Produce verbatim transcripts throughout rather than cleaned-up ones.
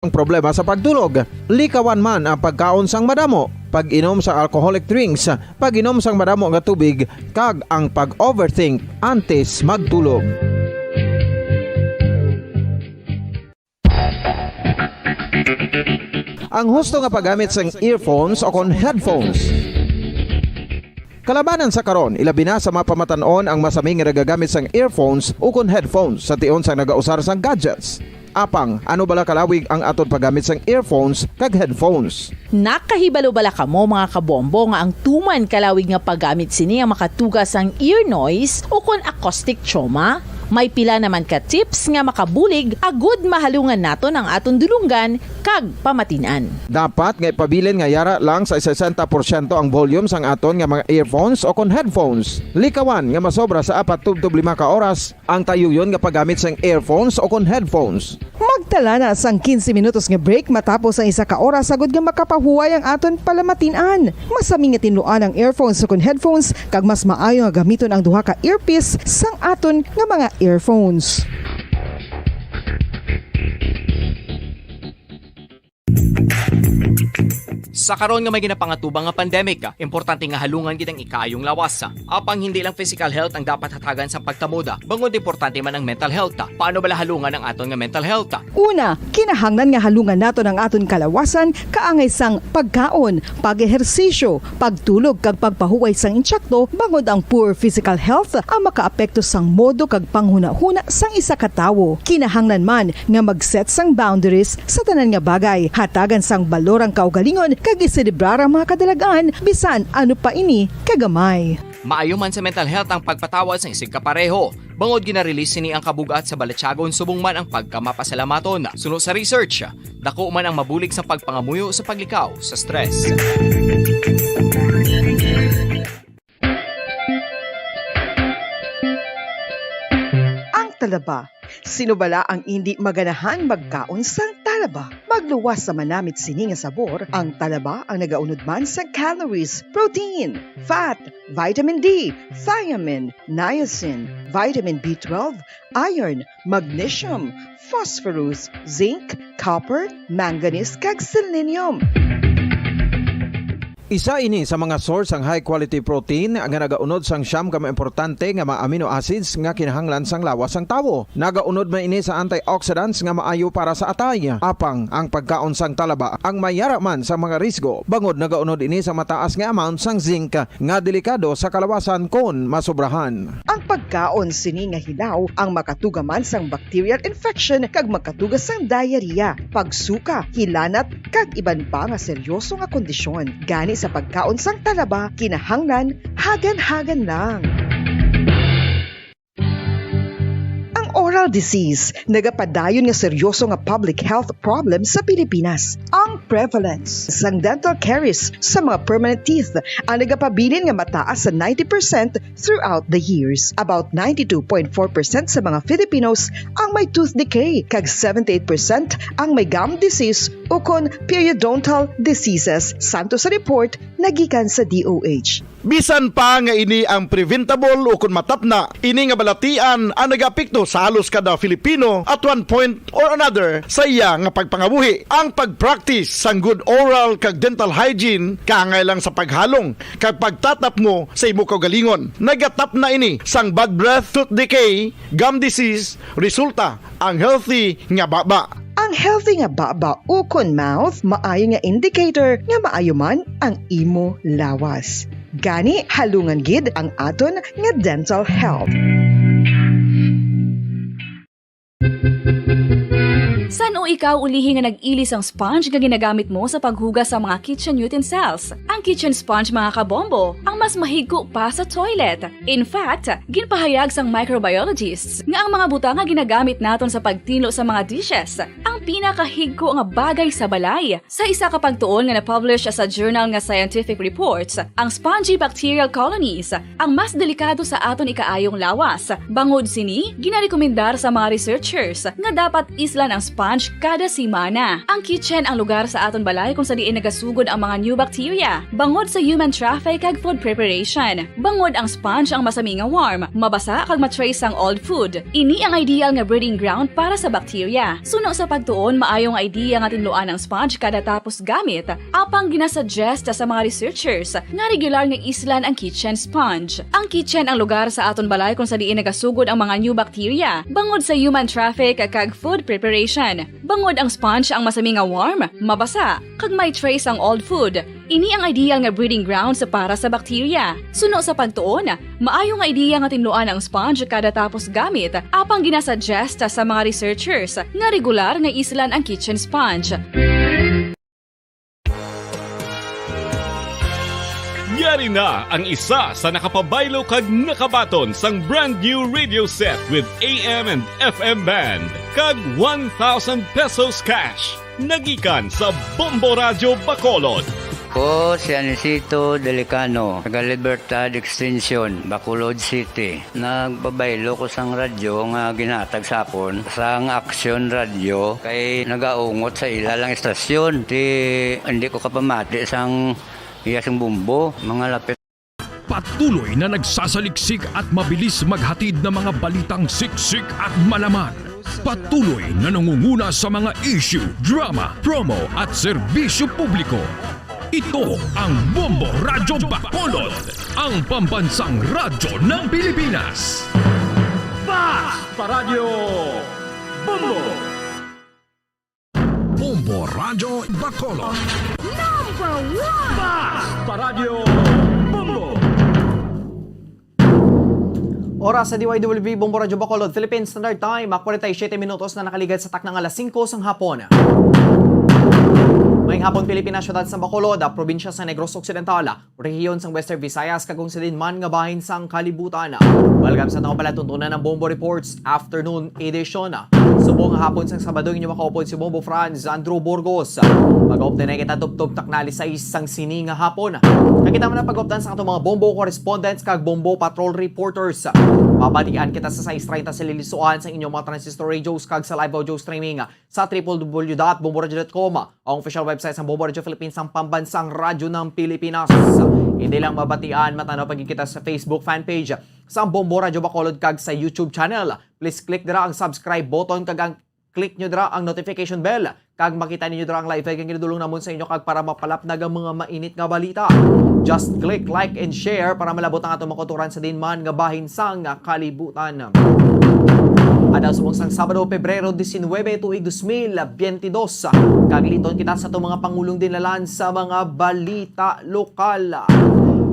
ang problema sa pagtulog. Likawan man ang pagkaon sang madamo, pag-inom sang alcoholic drinks, pag-inom sang madamo nga tubig, kag ang pag-overthink antes magtulog. Ang husto nga paggamit sang earphones o kon headphones. Kalabanan sa karon, ilabi na sa mga pamatan-on ang masami nga nagagamit sang earphones ukon headphones sa tion sang nagausar sang gadgets. Apang, ano bala kalawig ang aton paggamit sang earphones kag headphones? Nakahibalo bala kamo, mga kabombo, nga ang tuman kalawig nga paggamit sini ang makatuga sang ear noise ukon acoustic trauma? May pila naman ka tips nga makabulig agud mahalungan naton ang aton dulonggan kag pamatin-an. Dapat nga ipabilin nga yara lang sa sesenta porsyento ang volume sang aton nga mga earphones o kon headphones. Likawan nga masobra sa apat tubtob lima ka oras ang tayuyon nga paggamit sang earphones o kon headphones. Magtala na sang quince minutos nga break matapos ang isa ka oras agud nga makapahuway ang aton palamatin-an. Masami nga tinluan ang earphones o kon headphones, kag mas maayo nga gamiton ang duha ka earpiece sang aton nga mga earphones. Sa karon nga may ginapangatubang nga pandemic, importante nga halungan gid ang ikaayong lawas. Apang hindi lang physical health ang dapat hatagan sang pagtamod, bangod importante man ang mental health. Paano bala halungan ang aton nga mental health? Una, kinahanglan nga halungan naton ang aton kalawasan kaangay sang pagkaon, pag-ehersisyo, pagtulog kag pagpahuway sang intsakto, bangod ang poor physical health ang makaapekto sang modo kag panghunahuna sang isa ka tawo. Kinahanglan man nga mag-set sang boundaries sa tanan nga bagay, hatagan sang balor ang kaugalingon kag iselebrar ang mga kadalag-an bisan ano pa ini kagamay. Maayo man sa mental health ang pagpatawad sang isigkapareho, bangod gina-release sini ang kabug-at sa balatyagon subong man ang pagkamapasalamaton. Suno sa research, dako man ang mabulig sa pagpangamuyo sa paglikaw sa stress. Ang talaba. Sino bala ang indi maganahan magkaon sang talaba? Magluwas sa manamit sini nga sabor, ang talaba ang nagaunod man sa calories, protein, fat, vitamin D, thiamine, niacin, vitamin B twelve, iron, magnesium, phosphorus, zinc, copper, manganese, kag selenium. Isa ini sa mga source sang high quality protein nga nagaunod sang siyam ka mga importante nga mga amino acids nga kinahanglan sang lawas sang tawo. Nagaunod man ini sa antioxidants nga maayo para sa atay. Apang ang pagkaon sang talaba ang mayara man sa mga risgo, bangod nagaunod ini sa mataas nga amount sang zinc nga delikado sa kalawasan kon masobrahan. Ang pagkaon sini nga hilaw ang makatuga man sang bacterial infection kag makatuga sang diarrhea, pagsuka, hilanat, kag iban pa nga seryoso nga kondisyon. Gani sa pagkaon sang talaba, kinahanglan hagan-hagan lang. Ang oral disease nagapadayon nga seryoso nga public health problem sa Pilipinas. Ang prevalence sang dental caries sa mga permanent teeth ang nagapabilin nga mataas sa ninety percent throughout the years. About ninety-two point four percent sa mga Filipinos ang may tooth decay, kag seventy-eight percent ang may gum disease ukon periodontal diseases, santo sa report nagikan sa D O H. Bisan pa nga ini ang preventable ukon matapna, ini nga balatian ang nagaapekto sa halos kada Filipino at one point or another sa iya nga pagpangabuhi. Ang pag-practice sang good oral kag dental hygiene kaangay lang sa paghalong kag pagtatapngo sa imo kaugalingon. Nagatapna ini sang bad breath, tooth decay, gum disease, resulta ang healthy nga baba. Ang healthy nga baba ukon mouth maayo nga indicator nga maayo man ang imo lawas. Gani, halungan gid ang aton nga dental health. San-o ikaw ulihi nga nag-ili sang sponge nga ginagamit mo sa paghugas sa mga kitchen utensils? Ang kitchen sponge, mga kabombo, ang mas mahigko pa sa toilet. In fact, ginpahayag sang microbiologists nga ang mga butang nga ginagamit naton sa pagtinlo sa mga dishes ang pinakahigko nga bagay sa balay. Sa isa ka pagtuon nga na-publish sa journal nga Scientific Reports, ang spongy bacterial colonies ang mas delikado sa aton ikaayong lawas. Bangod sini, ginarekomendar sa mga researchers nga dapat islan ang sponge Kada semana, ang kitchen ang lugar sa aton balay kung sa diin nagasugod ang mga new bacteria, bangod sa human traffic kag food preparation. Bangod ang sponge ang masami nga warm, mabasa kag ma-trace ang old food. Ini ang ideal nga breeding ground para sa bacteria. Suno sa pagtuon, maayo nga idea nga tinluan ang sponge kada tapos gamit, apang ginasuggest sa mga researchers nga regular nga islan ang kitchen sponge. Ang kitchen ang lugar sa aton balay kung sa diin nagasugod ang mga new bacteria, bangod sa human traffic kag food preparation. Bangod ang sponge ang masami nga warm, mabasa, kag may trace ang old food. Ini ang ideal nga breeding grounds para sa bacteria. Suno sa pagtuon, maayo nga ideya nga tinluan ang sponge kada tapos gamit, apang ginasuggest sa mga researchers nga regular nga islan ang kitchen sponge. Yari na ang isa sa nakapabaylo kag nakabaton sang brand new radio set with A M and F M band kag one thousand pesos cash. Nagikan sa Bombo Radyo Bacolod. Ko si Anisito Delicano, taga Libertad Extension, Bacolod City. Nagpabaylo ko sang radyo nga ginhatag sa akon sang Aksyon Radyo kay nagaungot sa ila lang istasyon. Ti hindi ko kapamati sang iya sing bumbo, mga lapit. Patuloy na nagsasaliksik at mabilis maghatid ng mga balitang siksik at malaman. Patuloy na nangunguna sa mga issue, drama, promo at serbisyo publiko. Ito ang Bombo Radyo Bacolod, ang pambansang radyo ng Pilipinas. Basta Radyo Bombo! Bombo Radyo Bacolod. Number one! Basta Radyo Bombo! Oras sa D Y W B Bombo Radyo Bacolod, Philippine Standard Time, kwarenta y siyete minutos na nakaligad sa takna nga alas singko sang hapon. Maayong hapon, Pilipinas, siyudad sa Bacolod, probinsya sa Negros Occidental, rehiyon sang Western Visayas, kag kung sa diin man nga bahin sang kalibutan. Welcome sa atong palatuntunan ng Bombo Reports Afternoon Edition. Subong nga hapon sang Sabado, inyo makaupod si Bombo Franz Andrew Burgos. Mag-update na kita tubtob takna alas sais sang sini nga hapon. Kag kita man ang pag-updan sa atong mga Bombo correspondents kag Bombo patrol reporters. Mabatian kita sa sais treinta sa lilisuan sa inyong mga transistor radios kag sa live audio streaming sa triple W dot bomboradio dot com, ang official website sang Bombo Radyo Philippines, ang pambansang radyo ng Pilipinas. Hindi lang mabatian, matanaw pa gid kita sa Facebook fan page sang Bombo Radyo Bacolod kag sa YouTube channel. Please click dira ang subscribe button kag ang click nyo dira ang notification bell kag makita ninyo dira ang live nga ginadulong namon sa inyo kag para mapalapnag ang mga mainit nga balita. Just click like and share para malabot ang atong mga kauturan sa diin man nga bahin sang kalibutan. Adlaw subong sang Sabado, Pebrero diecinuebe, tuig dos mil veintidós. Kag liton kita sa atong mga pangulong dinlalan sa mga balita lokal.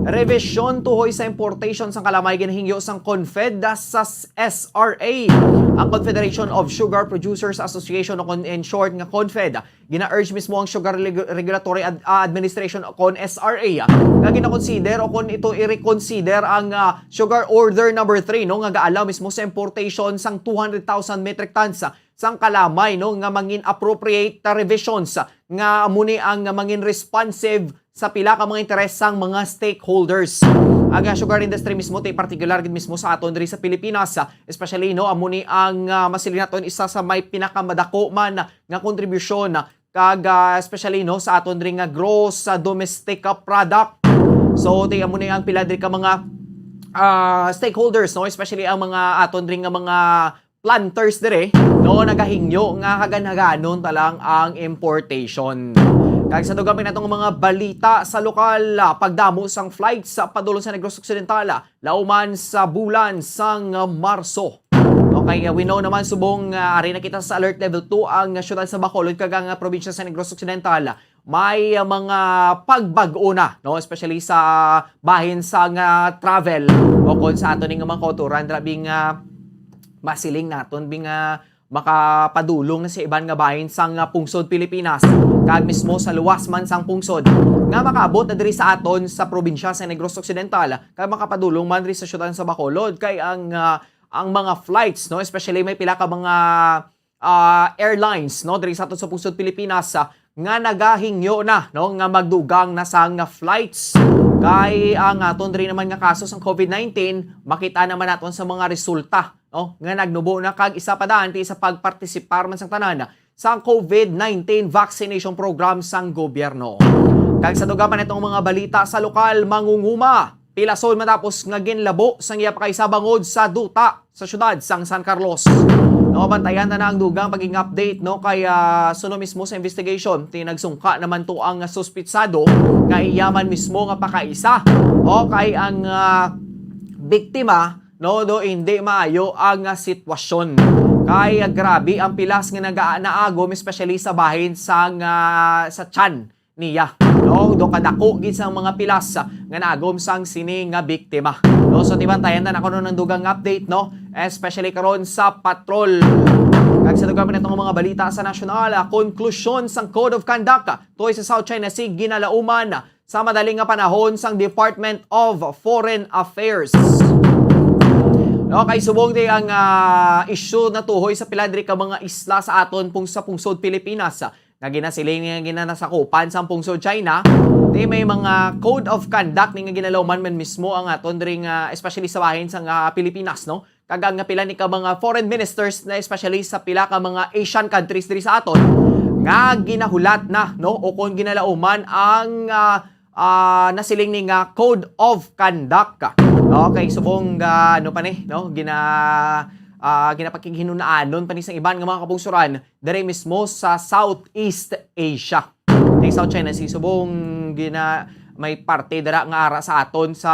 Revision tuhoy sa importation sang kalamay ginahingyo sang CONFED sa S R A. Ang Confederation of Sugar Producers Association, o kon in short nga CONFED, gina-urge mismo ang Sugar Regu-, Regulatory Ad-, ah, Administration o kon S R A, ah, nga gina-consider o kon ito i-reconsider ang, ah, Sugar Order number three, no, nga ga-allow mismo sa importation sang two hundred thousand metric tons, ah, sang kalamay, no, nga mangin appropriate, ah, revisions, ah, nga amo ni ang mangin responsive sa pila ka mga interes sang mga stakeholders. Ang, ah, sugar industry mismo, ti partikular gid mismo sa aton diri sa Pilipinas, ah, especially, no, amo ni ang, ah, masiling naton isa sa may pinakamadako man nga kontribusyon, ah, kag, ah, especially, no, sa aton diri nga gross, ah, domestic, ah, product. So, ti amo ni ang pila diri ka mga, ah, stakeholders, no, especially ang mga aton diri nga mga planters dire, no, nagahingyo nga haganhaganon ta lang ang importation. Kag sa dugang pa natong mga balita sa lokal, ah, pagdamo sang flights sa padulong sa Negros Occidental, ah, lauman sa bulan sang, ah, Marso. Okay, ah, we know naman subong, ah, ari na kita sa alert level two ang, ah, siyudad sa Bacolod kag ang, ah, probinsya sa Negros Occidental. May, ah, mga pagbag-o na, no? Especially sa bahin sang, ah, travel o kon sa aton nga mga kauturan, dira bing, ah, masiling naton bing, ah, makapadulong na sa iban nga bahin sang, ah, pungsod Pilipinas kag mismo sa luwas man sang pungsod nga makaabot na diri sa aton sa probinsya sa Negros Occidental kag makapadulong man diri sa siyudad sa Bacolod kay ang, ah, ang mga flights, no, especially may pila ka mga, ah, airlines, no, diri sa aton sa pungsod Pilipinas, ah, nga nagahingyo na, no, nga magdugang na sang flights. Kay ang aton diri naman nga kaso sang COVID nineteen, makita naman naton sa mga resulta, no, nga nagnubo na kag isa pa daan ti sa pagpartisipar man sang tanan sang COVID nineteen vaccination program sang gobyerno. Kag sa dugang pa natong mga balita sa lokal, mangunguma, pilason matapos nga ginlabo sang iya pa ka isa bangod sa duta sa siyudad sang San Carlos. No, bantayan ta na ang dugang paging update, no, kay, ah, suno mismo sa investigation, ti nagsungka naman to ang suspitsado nga iya man mismo nga pakaisa. Okay, ang, ah, biktima, no, do hindi maayo ang, ah, sitwasyon. Kay, ah, grabe ang pilas nga naga-, naagom, especially sa bahin sang, ah, sa tiyan niya. No, do kadako gid sang mga pilas, ah, nga naagom sang sini nga biktima. No, so tibantayan ta na kuno ang dugang update, no, especially karon sa patrol. Kag sa dugang pa natong mga balita sa nasyonal, ah, konklusyon sang Code of Conduct, ah, tuoy sa South China Sea, ginalauman sa madaling nga panahon sang Department of Foreign Affairs. No, kay subong di ang, ah, isyu natuhoy sa pila diri ka mga isla sa aton pung-, sa pungsod Pilipinas, ah, nga ginasiling nga ginanasakupan sa pungsod China, di may mga code of conduct ni nga ginalauman man mismo ang aton diri nga, especially sa bahin sa nga Pilipinas, no? Kag ang pila ni ka mga foreign ministers na, especially sa pila ka mga Asian countries diri sa aton, nga ginahulat na, no, o kon ginalauman ang, ah, ah, nasiling ni nga code of conduct. Okay, subong, ah, ano pa ni, no, gina-, ah, ginapakighinunaanon pa ni sa iban nga mga kapungsoran diri mismo sa Southeast Asia. Sa South China Sea, subong gina-, may parte dira nga ara sa aton sa,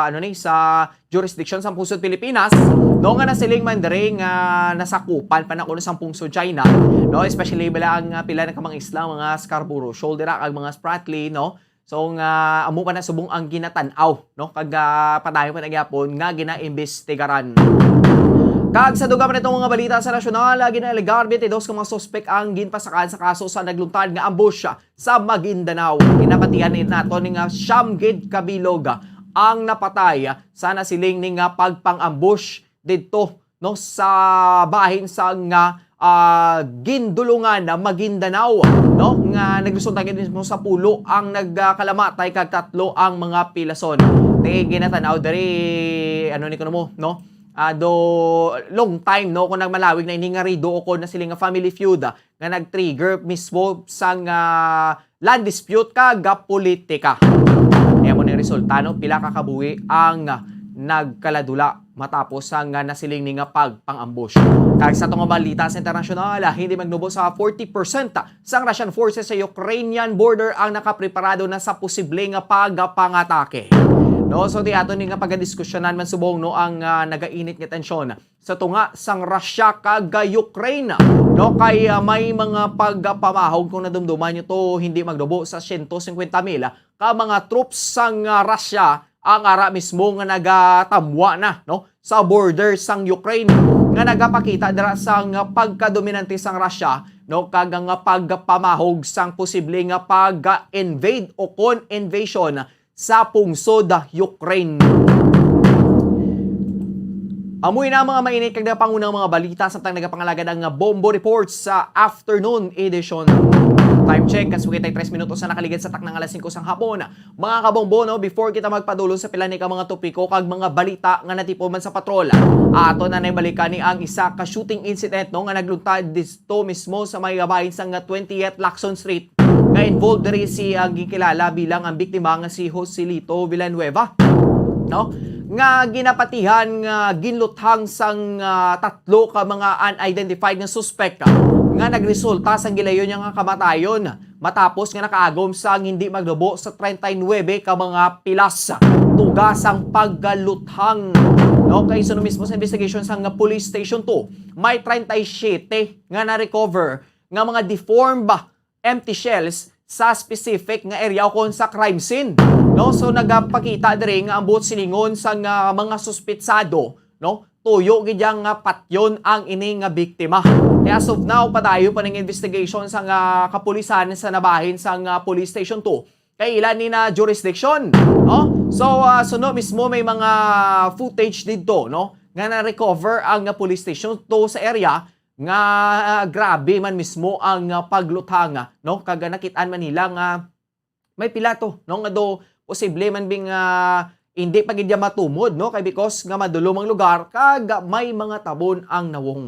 ano ni, sa jurisdiction sa pungsod Pilipinas, no, nga nasiling man diri nga nasakupan pa na kuno sang pungsod China, no, especially bala ang, ah, pila na ka mga isla, mga Scarborough Shoal dira kag mga Spratly, no. So, nga amo pa na subong ang ginatan-aw, no, kag, ah, padayon pa na gyapon nga ginaimbestigaran. Kag sa dugang pa natong mga balita sa nasyonal, ah, ginaalegar twenty-dos ka mga suspek ang ginpasakaan sa kaso sa nagluntad nga ambush sa Maguindanao. Ginapatihan ni nato ni nga siyam gid ka bilog ang napatay sa nasiling ni nga pagpang-ambush didto, no, sa bahin sa nga, ah, Gindulungan, ah, Maguindanao, no, nga nagresulta gid mismo sa pulo ang nagkalamatay kag tatlo ang mga pilason. Ti ginatan-aw diri, ano ni kuno mo, no? Ah, do long time, no, kung nagmalawig na ini nga rido o kon nasiling nga family feud, ah, nga nag-trigger mismo sang, ah, land dispute kag politika. Kaya mo na resulta, no? Pila ka kabuhi ang nagkaladula matapos sang nasiling ni nga pagpang-ambush. Kag sa tunga balita sa internasyonal, ah, hindi magnubo sa forty percent sang Russian forces sa Ukrainian border ang nakapreparado na sa posible nga pagpangatake. No, so di ato ni nga pagadiskusyonan man subong, no, ang, ah, nagainit nga tensyon sa tunga sang Russia kag Ukraine, no, kay, ah, may mga pagpamahog kung nadumduman nyo to, hindi magdubo sa siyento singkwenta mil ka mga troops sang, ah, Russia ang ara mismo nga nagatamwa na, no, sa border sang Ukraine, nga nagapakita dira sang pagkadominante sang Russia, no, kag ang pagpamahog sang posible nga pag-invade o kon invasion sa pungsod Ukraine. Amoy na ang mga mainit kag napangunang mga balita samtang nagapangalagad ang Bombo Report sa afternoon edition. Time check, kasugay tay tres minutos na nakaligad sa taknang alas singko sang hapon. Mga kabombo, no, before kita magpadulong sa pila ni ka mga topiko kag mga balita nga natipon man sa patrol, ato na naibalikan ni ang isa ka shooting incident, no, nga nagluntad disto mismo sa may bahin sang twentieth Lacson Street, nga involved diri si, ah, gikilala bilang ang biktima nga si Joselito Villanueva, no, nga ginapatihan nga ginluthang sang, ah, tatlo ka mga unidentified nga suspek, ah, nga nagresulta sang gilayon niya nga kamatayon matapos nga nakaagom sang hindi magnubo sa treinta y nuebe ka mga pilas. Tuga sang pagluthang, no, kay suno mismo sa investigation sang Police Station two, may treinta y siete nga na-recover nga mga deformed empty shells sa specific nga area o kon sa crime scene, no? So, nagapakita diri nga ang buot silingon sang mga suspitsado, no, tuyo gid yang nga patyon ang ini nga biktima. Kay as of now, padayon pa ning investigation sang kapulisan sa nabahin sang Police Station two kay ila ni na jurisdiction, no? So, ah, suno mismo may mga footage didto, no, nga na-recover ang Police Station two sa area nga, ah, grabe man mismo ang, ah, pagluthang, ah, no? Kag, ah, nakit-an man nila nga may pila to, no, nga do posible man bing, ah, hindi pa gid ya matumod, no? Kay because nga madulom ang lugar kag may mga tabon ang nawong.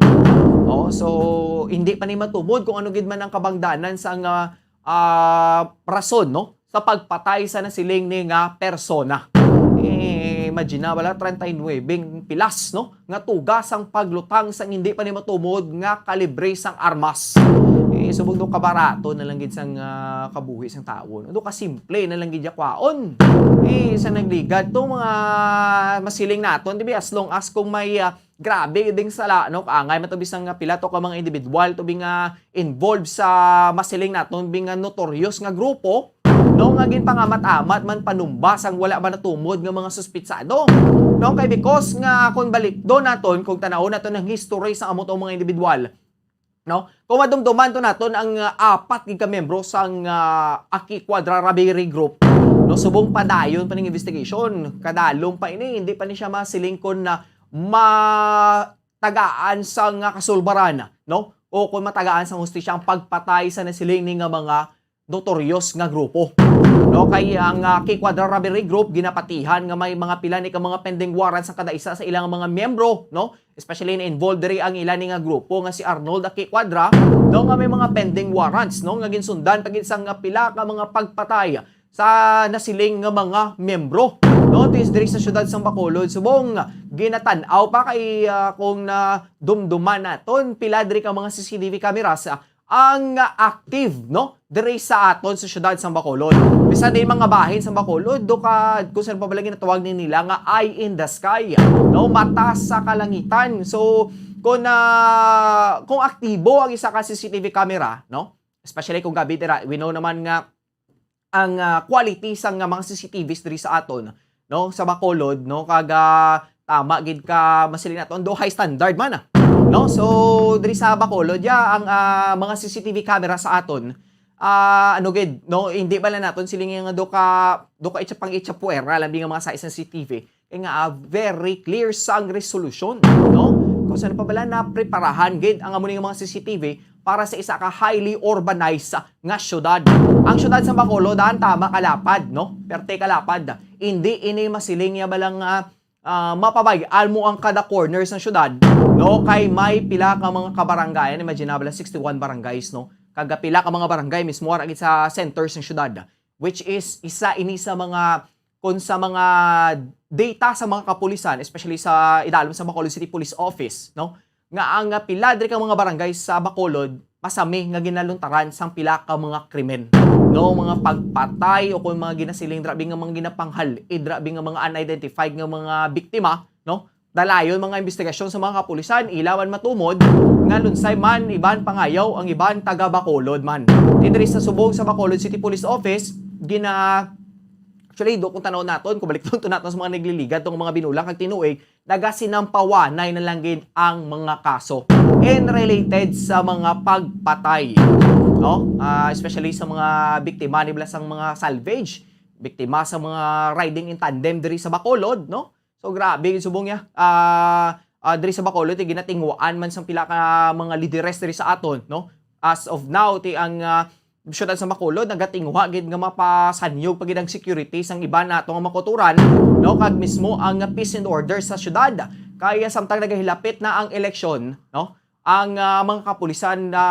Oh, so, hindi pa ni matumod kung ano gid man ang kabangdanan sa nga, ah, rason, no, sa pagpatay sa nasiling ni nga persona. Eh, imagine na, wala, treinta y nuebe pilas, no, nga tuga sang paglutang sang hindi pa ni matumod nga kalibre sang armas. Eh, subong daw kabarato na lang gid sang, ah, kabuhi sang tawo, no? Do kasimple na lang gid ya kwaon. Eh, sa nagligad to, mga masiling naton, di ba, as long as kung may, ah, grabe ding sala, no? Kaangay man to bisan nga pila to ka mga individual to bi nga involved sa masiling naton bi nga notorious nga grupo, no, nga ginpangamat-amat man panumba sang wala man natumod nga mga suspitsado. No, kay because nga kung balikdon naton, kung tanawon naton ang history sa amo tong mga individual, no, kung madumduman to naton ang, ah, apat gid ka miyembro sang, ah, Aki Quadra Robbery Group, no, subong padayon pa ning investigation, kadalom pa ini, hindi pa ni siya masiling kon na matagaan sang, ah, kasulbaran, no, o kon matagaan sang hustisya ang pagpatay sa nasiling ni nga mga notorious nga grupo. No, kay ang, ah, K Quadra Robbery Group ginapatihan nga may mga pila ni ka mga pending warrants ang kada isa sa ilang mga miyembro, no? Especially na involved diri ang ila ni nga grupo nga si Arnold Aki Quadra, no, nga may mga pending warrants, no, nga ginsundan pa gid sang, ah, pila ka mga pagpatay sa nasiling nga mga miyembro, no? Tis diri sa siyudad sang Bacolod, subong ginatan-aw pa kay, ah, kung nadumduman naton, pila diri ka mga C C T V cameras, ah, ang active, no, diri sa aton sa siyudad sang Bacolod. Bisan din mga bahin sang Bacolod, do ka, kung saan pa bala ginatawag ni nila nga eye in the sky, no, mata sa kalangitan. So, kung, ah, kung aktibo ang isa ka C C T V camera, no, especially kung gabi dira, we know naman nga ang, ah, quality sang, ah, mga C C T Vs diri sa aton, no, sa Bacolod, no, kag, ah, tama gid ka masiling naton, do high standard man, ah, no? So, diri sa Bacolod, ya, ang, ah, mga C C T V camera sa aton, ah, ano gid, no, hindi ba lang naton siling nga do ka, do ka itsa pang itsa puwera, labi nga mga size ng C C T V. Kay nga, ah, very clear sang resolution, no? Kung saan pa bala na preparahan gid ang amo ning mga C C T V para sa isa ka highly urbanized nga syudad. Ang syudad sa Bacolod, daan tama kalapad, no? Perte kalapad. Hindi ini masiling ya balang, ah, ah, mapabay-an mo ang kada corner sa syudad, no? Kay may pila ka mga kabarangayan, imagine na bala sixty-one barangays, no? Kag pila ka mga barangay mismo ara gid sa center sa syudad, which is isa ini sa mga, kung sa mga data sa mga kapulisan, especially sa idalom sa Bacolod City Police Office, no, nga ang, ah, pila diri ka mga barangay sa Bacolod masami nga ginaluntaran sang pila ka mga krimen, no, mga pagpatay o kung mga ginasiling drabi nga mga ginapanghal-id drabi nga mga unidentified nga mga biktima, no. Dalayon mga investigasyon sa mga kapulisan, ila man matumod nga lunsay man iban pangayaw ang iban taga Bacolod man. Di diri sa subong sa Bacolod City Police Office, gina-, actually, do kung tanaw naton, kung balik to naton sa mga nagliligad tong mga binulang kag tinuig, nagasinampawanay na lang gid ang mga kaso in related sa mga pagpatay, no? Ah, especially sa mga biktima ni bala sang mga salvage, biktima sa mga riding in tandem diri sa Bacolod, no? So, grabe gid subong niya. Ah, ah, diri sa Bacolod, eh, ginatinguhaan man sang pila ka mga lideres diri sa aton, no? As of now, ti ang, ah, siyudad sa Bacolod, nagatinguha gid nga mapasanyog pa gid ang security sang iban nato nga mga kautoran, no? Kag mismo ang, ah, peace and order sa siyudad. Kaya samtang nagahilapit na ang eleksyon, no? Ang, ah, mga kapulisan na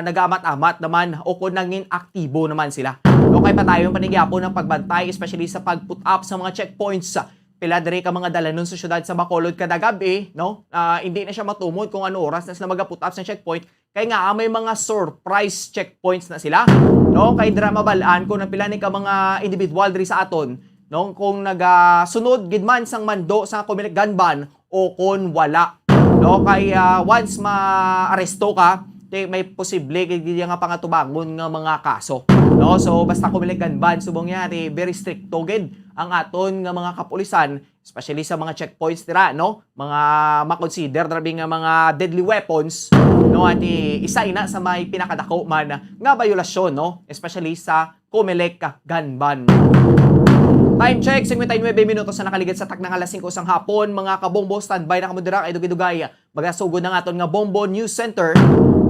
nagaamat-amat naman o kung nangin aktibo naman sila. No, kay padayon pa ni gyapon ang pagbantay, especially sa pag-put up sa mga checkpoints. Pila diri ka mga dalanon sa siyudad sa Bacolod kada gab-i, no? Ah, hindi na siya matumod kung ano oras na sila mag-put up sa checkpoint. Kay nga, ah, may mga surprise checkpoints na sila. No? Kay dira mabal-an kung ang pila ni ka mga individual diri sa aton, no? Kung nagasunod gid man sang mando sa Comelec gun ban o kon wala. No, kay, ah, once maaresto ka, ti may posible gid nga pangatubangon nga mga kaso. No, so basta Comelec gun ban, subong niya, ti very stricto gid ang aton nga mga kapulisan, especially sa mga checkpoints dira, no? Mga makonsider drabi nga mga deadly weapons, no? Ti isa ina sa may pinakadako man nga bayolasyon, no? Especially sa Comelec gun ban. Time check, singkwenta y nuebe minutos na nakaligid sa takna nga alas singko sang hapon. Mga kabombo, standby na kamo dira kay dugay-dugay magasugod ang aton nga Bombo News Center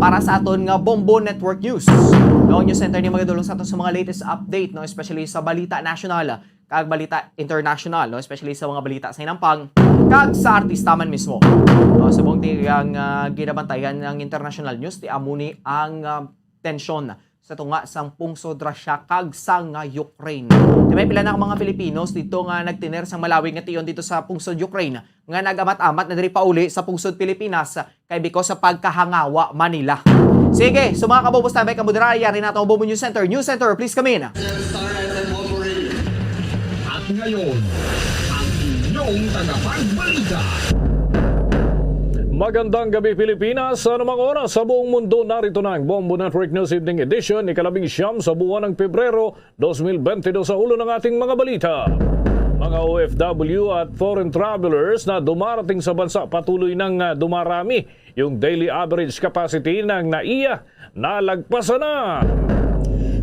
para sa aton nga Bombo Network News. No, News Center ni magadulong sa aton sa mga latest update, no, especially sa balita national, kag balita international, no? Especially sa mga balita sa hinampang kag sa artista man mismo. No, subong ti ang, ah, ginabantayan ng international news, ti amo ni ang, ah, tensyon sa tunga sang pungsod Russia kag sang, ah, Ukraine. Ti may pila na ka mga Filipinos dito nga nagtener sang malawig nga tion dito sa pungsod Ukraine nga nag-amat-amat na diri pauli sa pungsod Pilipinas kay because sa pagkahangawa man nila. Sige, so mga kabobo, standby kamo dira. Yari na to ang Bobo News Center. News Center, please come in. At ngayon, ang inyong tagapagbalita. Magandang gabi, Pilipinas. Sa anumang oras sa buong mundo, narito na ang Bombo Network News Evening Edition, ikalabing siyam sa buwan ng Pebrero, dos mil bente dos, sa ulo ng ating mga balita. Mga O F W at foreign travelers na dumarating sa bansa patuloy nang, ah, dumarami. Yung daily average capacity ng NAIA nalagpasan na.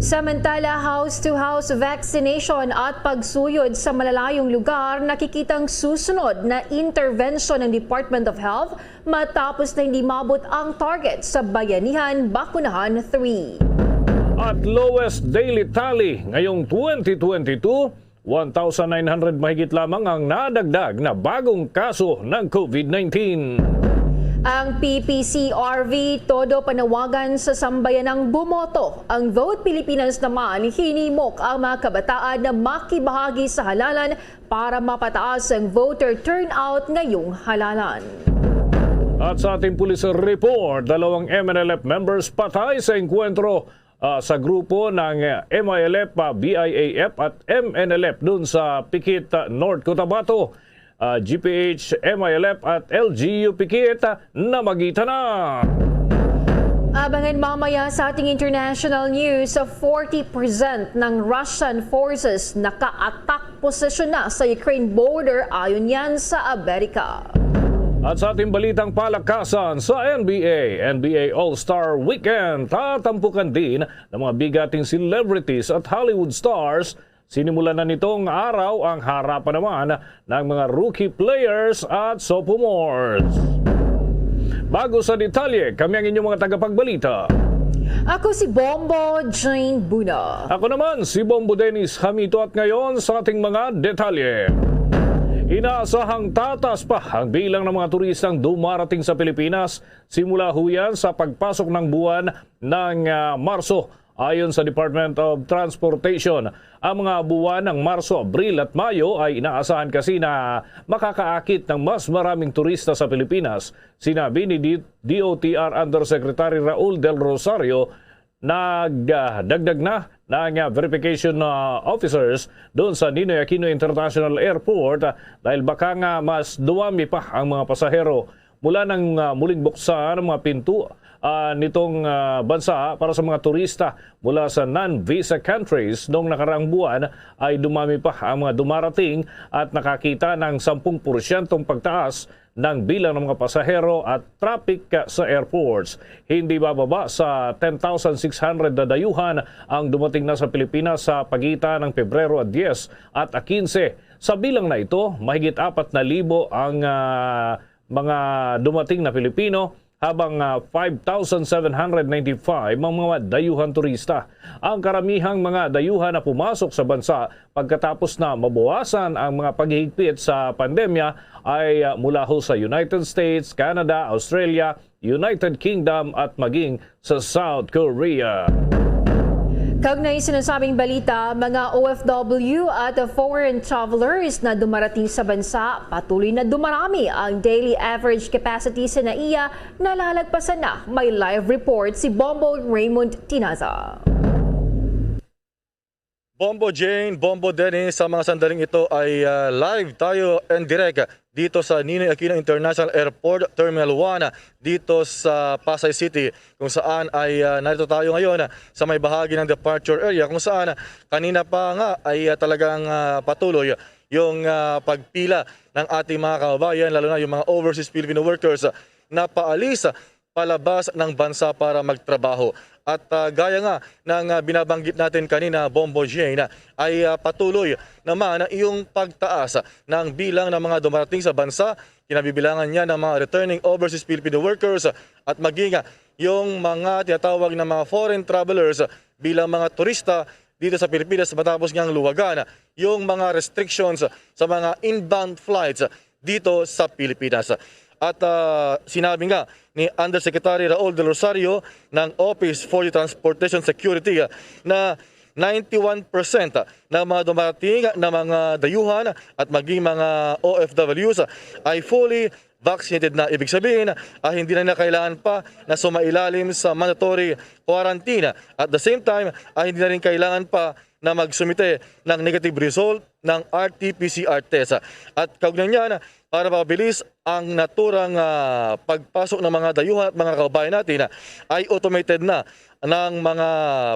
Samantala, house-to-house vaccination at pagsuyod sa malalayong lugar nakikitang susunod na intervention ng Department of Health matapos na hindi maabot ang target sa Bayanihan Bakunahan three. At lowest daily tally ngayong twenty twenty-two, one thousand nine hundred mahigit lamang ang nadagdag na bagong kaso ng COVID nineteen. Ang P P C R V todo panawagan sa sambayanang bumoto. Ang Vote Pilipinas naman hinimok ang mga kabataan na makibahagi sa halalan para mapataas ang voter turnout ngayong halalan. At sa ating pulis report, dalawang M N L F members patay sa engkwentro, ah, sa grupo ng, ah, M I L F, ah, B I A F at M N L F dun sa Pikit, ah, North Cotabato. Ah, G P H, M I L F at L G U Pikit, ah, namagitan na. Abangan mamaya sa ating international news, forty percent ng Russian forces naka-attack position na sa Ukraine border, ayon yan sa Amerika. At sa ating balitang palakasan, sa N B A, N B A All-Star Weekend, tatampukan din ng mga bigating celebrities at Hollywood stars. Sinimulan na nitong araw ang harapan naman ng mga rookie players at sophomores. Bago sa detalye, kami ang inyong mga tagapagbalita. Ako si Bombo Jane Buna. Ako naman si Bombo Dennis Hamito, at ngayon sa ating mga detalye. Inaasahang tataas pa ang bilang ng mga turistang dumarating sa Pilipinas simula ho yan sa pagpasok ng buwan ng, ah, Marso. Ayon sa Department of Transportation, ang mga buwan ng Marso, Abril at Mayo ay inaasahan kasi na makakaakit ng mas maraming turista sa Pilipinas. Sinabi ni D-, D O T R Undersecretary Raul Del Rosario, nagdagdag na ng, ah, verification, ah, officers doon sa Ninoy Aquino International Airport, ah, dahil baka nga mas dumami pa ang mga pasahero. Mula nang, ah, muling buksan ang mga pinto, ah, nitong, ah, bansa para sa mga turista mula sa non-visa countries noong nakaraang buwan, ay dumami pa ang mga dumarating at nakakita ng sampung porsyentong pagtaas ng bilang ng mga pasahero at traffic, ah, sa airports. Hindi bababa sa ten thousand six hundred na dayuhan ang dumating na sa Pilipinas sa pagitan ng Pebrero diyes at a kinse. Sa bilang na ito, mahigit apat na libo ang, ah, mga dumating na Pilipino, habang, ah, five thousand seven hundred ninety-five ang mga dayuhan turista. Ang karamihang mga dayuhan na pumasok sa bansa pagkatapos na mabawasan ang mga paghihigpit sa pandemya ay, ah, mula ho sa United States, Canada, Australia, United Kingdom at maging sa South Korea. Kaugnay sa nasabing balita, mga O F W at foreign travelers na dumarating sa bansa, patuloy na dumarami. Ang daily average capacity sa NAIA nalalagpasan na. May live report si Bombo Raymond Tinaza. Bombo Jane, Bombo Dennis, sa mga sandaling ito ay, ah, live tayo and direct dito sa Ninoy Aquino International Airport Terminal one dito sa Pasay City, kung saan ay, ah, narito tayo ngayon sa may bahagi ng departure area, kung saan kanina pa nga ay, ah, talagang, ah, patuloy yung, ah, pagpila ng ating mga kababayan, lalo na yung mga overseas Filipino workers na paalis palabas ng bansa para magtrabaho. At, ah, gaya nga ng, ah, binabanggit natin kanina, Bombo Jane, ay, ah, patuloy naman yung pagtaas ng bilang ng mga dumarating sa bansa. Kinabibilangan niya ng mga returning overseas Filipino workers at maging, ah, yung mga tinatawag na mga foreign travelers bilang mga turista dito sa Pilipinas matapos ngang luwagan yung mga restrictions sa mga inbound flights dito sa Pilipinas. At, ah, sinabi nga ni Undersecretary Raul Del Rosario ng Office for Transportation Security, ah, na ninety-one percent ng mga dumating na mga dayuhan at maging mga O F Ws ay fully vaccinated na. Ibig sabihin, ah, hindi na nila kailangan pa na sumailalim sa mandatory quarantine. At the same time, ah, hindi na rin kailangan pa na magsumite ng negative result ng R T P C R test. At kaugnay niyan, para mapabilis ang naturang, ah, pagpasok ng mga dayuhan at mga kababayan natin, ah, ay automated na ng mga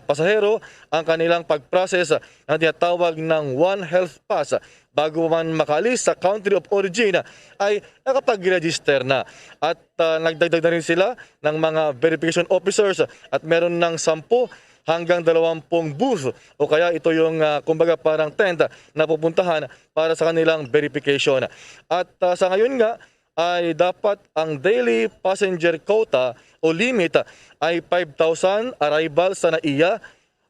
pasahero ang kanilang pag-process ng tinatawag ng One Health Pass bago man makaalis sa country of origin, ay nakapag-register na. At, ah, nagdagdag na rin sila ng mga verification officers at meron ng sampu hanggang dalawampung booth o kaya ito yung, ah, kumbaga parang tent na pupuntahan para sa kanilang verification. At, ah, sa ngayon nga ay dapat ang daily passenger quota o limit ay five thousand arrival sa NAIA,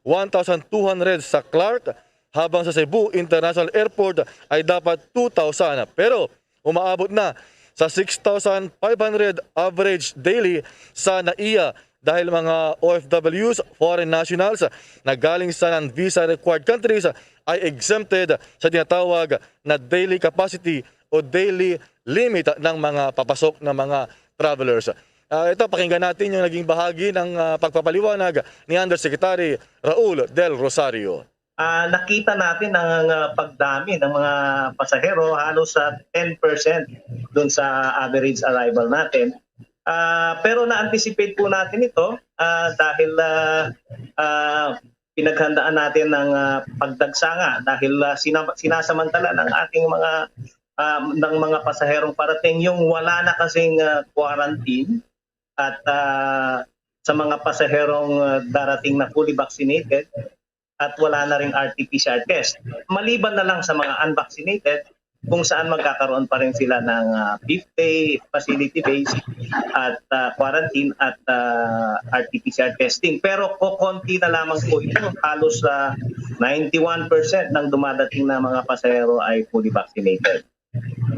one thousand two hundred sa Clark, habang sa Cebu International Airport ay dapat two thousand. Pero umaabot na sa six thousand five hundred average daily sa NAIA dahil mga O F Ws, foreign nationals na galing sa non-visa required countries ay exempted sa tinatawag na daily capacity o daily limit ng mga papasok na mga travelers. Ah, ito, pakinggan natin yung naging bahagi ng, ah, pagpapaliwanag ni Undersecretary Raul Del Rosario. Ah, nakita natin ang, ah, pagdami ng mga pasahero, halos sa ten percent dun sa average arrival natin. Ah, pero na-anticipate po natin ito, ah, dahil, ah, ah, pinaghandaan natin ng, ah, pagdagsa nga dahil, ah, sina-, sinasamantala ng ating mga, ah, ng mga pasaherong parating yung wala na kasing, ah, quarantine at, ah, sa mga pasaherong, ah, darating na fully vaccinated at wala na ring R T P C R test. Maliban na lang sa mga unvaccinated, kung saan magkakaroon pa rin sila ng, ah, fifth day, facility-based at, ah, quarantine at, ah, R T P C R testing. Pero kokonti na lamang po ito, halos, ah, ninety-one percent ng dumadating na mga pasahero ay fully vaccinated.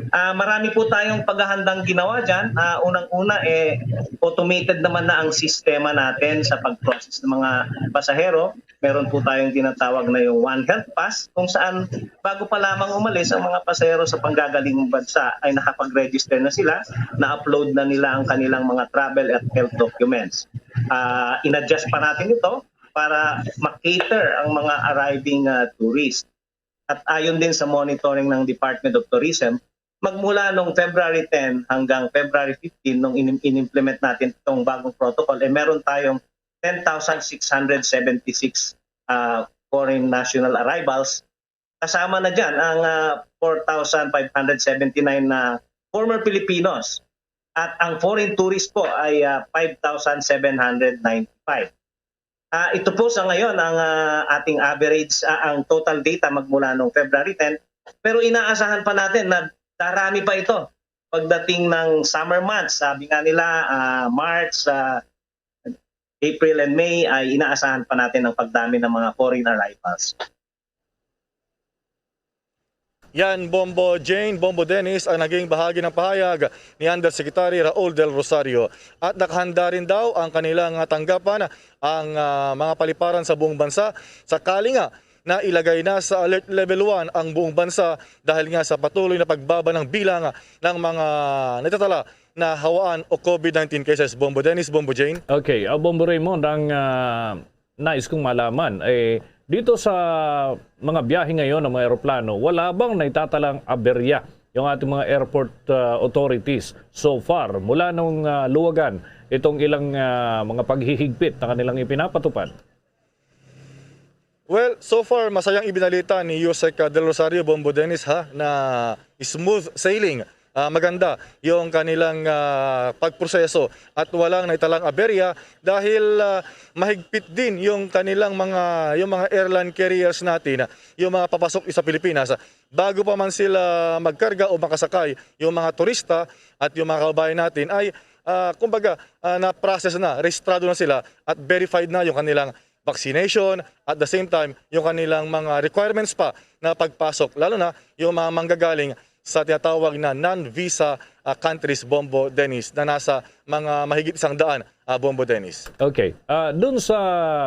Ah, marami po tayong paghahandang ginawa diyan. Ah, unang-una, eh, automated naman na ang sistema natin sa pag-process ng mga pasahero. Meron po tayong tinatawag na yung One Health Pass, kung saan bago pa lamang umalis ang mga pasahero sa panggagaling bansa ay nakapag-register na sila, na-upload na nila ang kanilang mga travel at health documents. Ah, in-adjust pa natin ito para ma-cater ang mga arriving, ah, tourists. At ayon din sa monitoring ng Department of Tourism, magmula nung February ten hanggang February fifteen, nung in-, in-implement natin itong bagong protocol, eh, meron tayong ten thousand six hundred seventy-six, ah, foreign national arrivals. Kasama na dyan ang, ah, four thousand five hundred seventy-nine na former Filipinos. At ang foreign tourist po ay, ah, five thousand seven hundred ninety-five. Ah, ito po sa ngayon ang, ah, ating average, ah, ang total data magmula nung February ten. Pero inaasahan pa natin na darami pa ito pagdating ng summer months. Sabi nga nila, ah, March, ah, April and May ay inaasahan pa natin ang pagdami ng mga foreign arrivals. Yan, Bombo Jane, Bombo Dennis, ang naging bahagi ng pahayag ni Undersecretary Raul Del Rosario. At nakahanda rin daw ang kanilang, ah, tanggapan ang, ah, mga paliparan sa buong bansa sakali nga na ilagay na sa alert level one ang buong bansa dahil nga sa patuloy na pagbaba ng bilang ng mga nagtatala na hawaan o COVID nineteen cases. Bombo Dennis, Bombo Jane. Okay, ah, Bombo Raymond, ang, ah, nais kong malaman, eh, dito sa mga biyahe ngayon ng mga eroplano, wala bang naitatalang aberya yung ating mga airport, ah, authorities so far mula nung, ah, luwagan itong ilang, ah, mga paghihigpit na kanilang ipinapatupad? Well, so far, masayang ibinalita ni Usec Del Rosario, Bombo Dennis, ha, na smooth sailing. Ah, maganda yung kanilang, ah, pagproseso at walang naitalang aberya dahil, ah, mahigpit din yung kanilang mga, yung mga airline carriers natin, yung mga papasok sa Pilipinas. Bago pa man sila magkarga o makasakay, yung mga turista at yung mga kababayan natin ay, ah, kumbaga, ah, na-process na, rehistrado na sila at verified na yung kanilang vaccination, at the same time, yung kanilang mga requirements pa na pagpasok, lalo na yung mga manggagaling sa tinatawag na non-visa, ah, countries, Bombo Dennis, na nasa mga mahigit isang daan, ah, Bombo Dennis. Okay. Ah, dun sa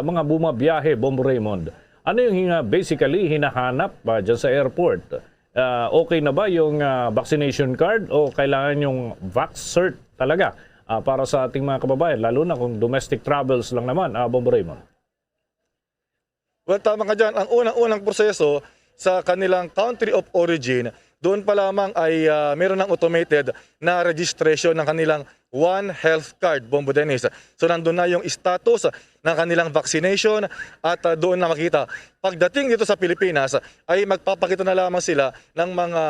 mga bumabiyahe, Bombo Raymond, ano yung hinga-, basically hinahanap, ah, dyan sa airport? Ah, okay na ba yung, ah, vaccination card o kailangan yung vax cert talaga, ah, para sa ating mga kababayan, lalo na kung domestic travels lang naman, ah, Bombo Raymond? Well, tama ka dyan. Ang unang-unang proseso sa kanilang country of origin, doon pa lamang ay, ah, meron ng automated na registration ng kanilang One Health Card, Bombo Dennis. So, nandun na yung status ng kanilang vaccination at, ah, doon na makita. Pagdating dito sa Pilipinas, ay magpapakita na lamang sila ng mga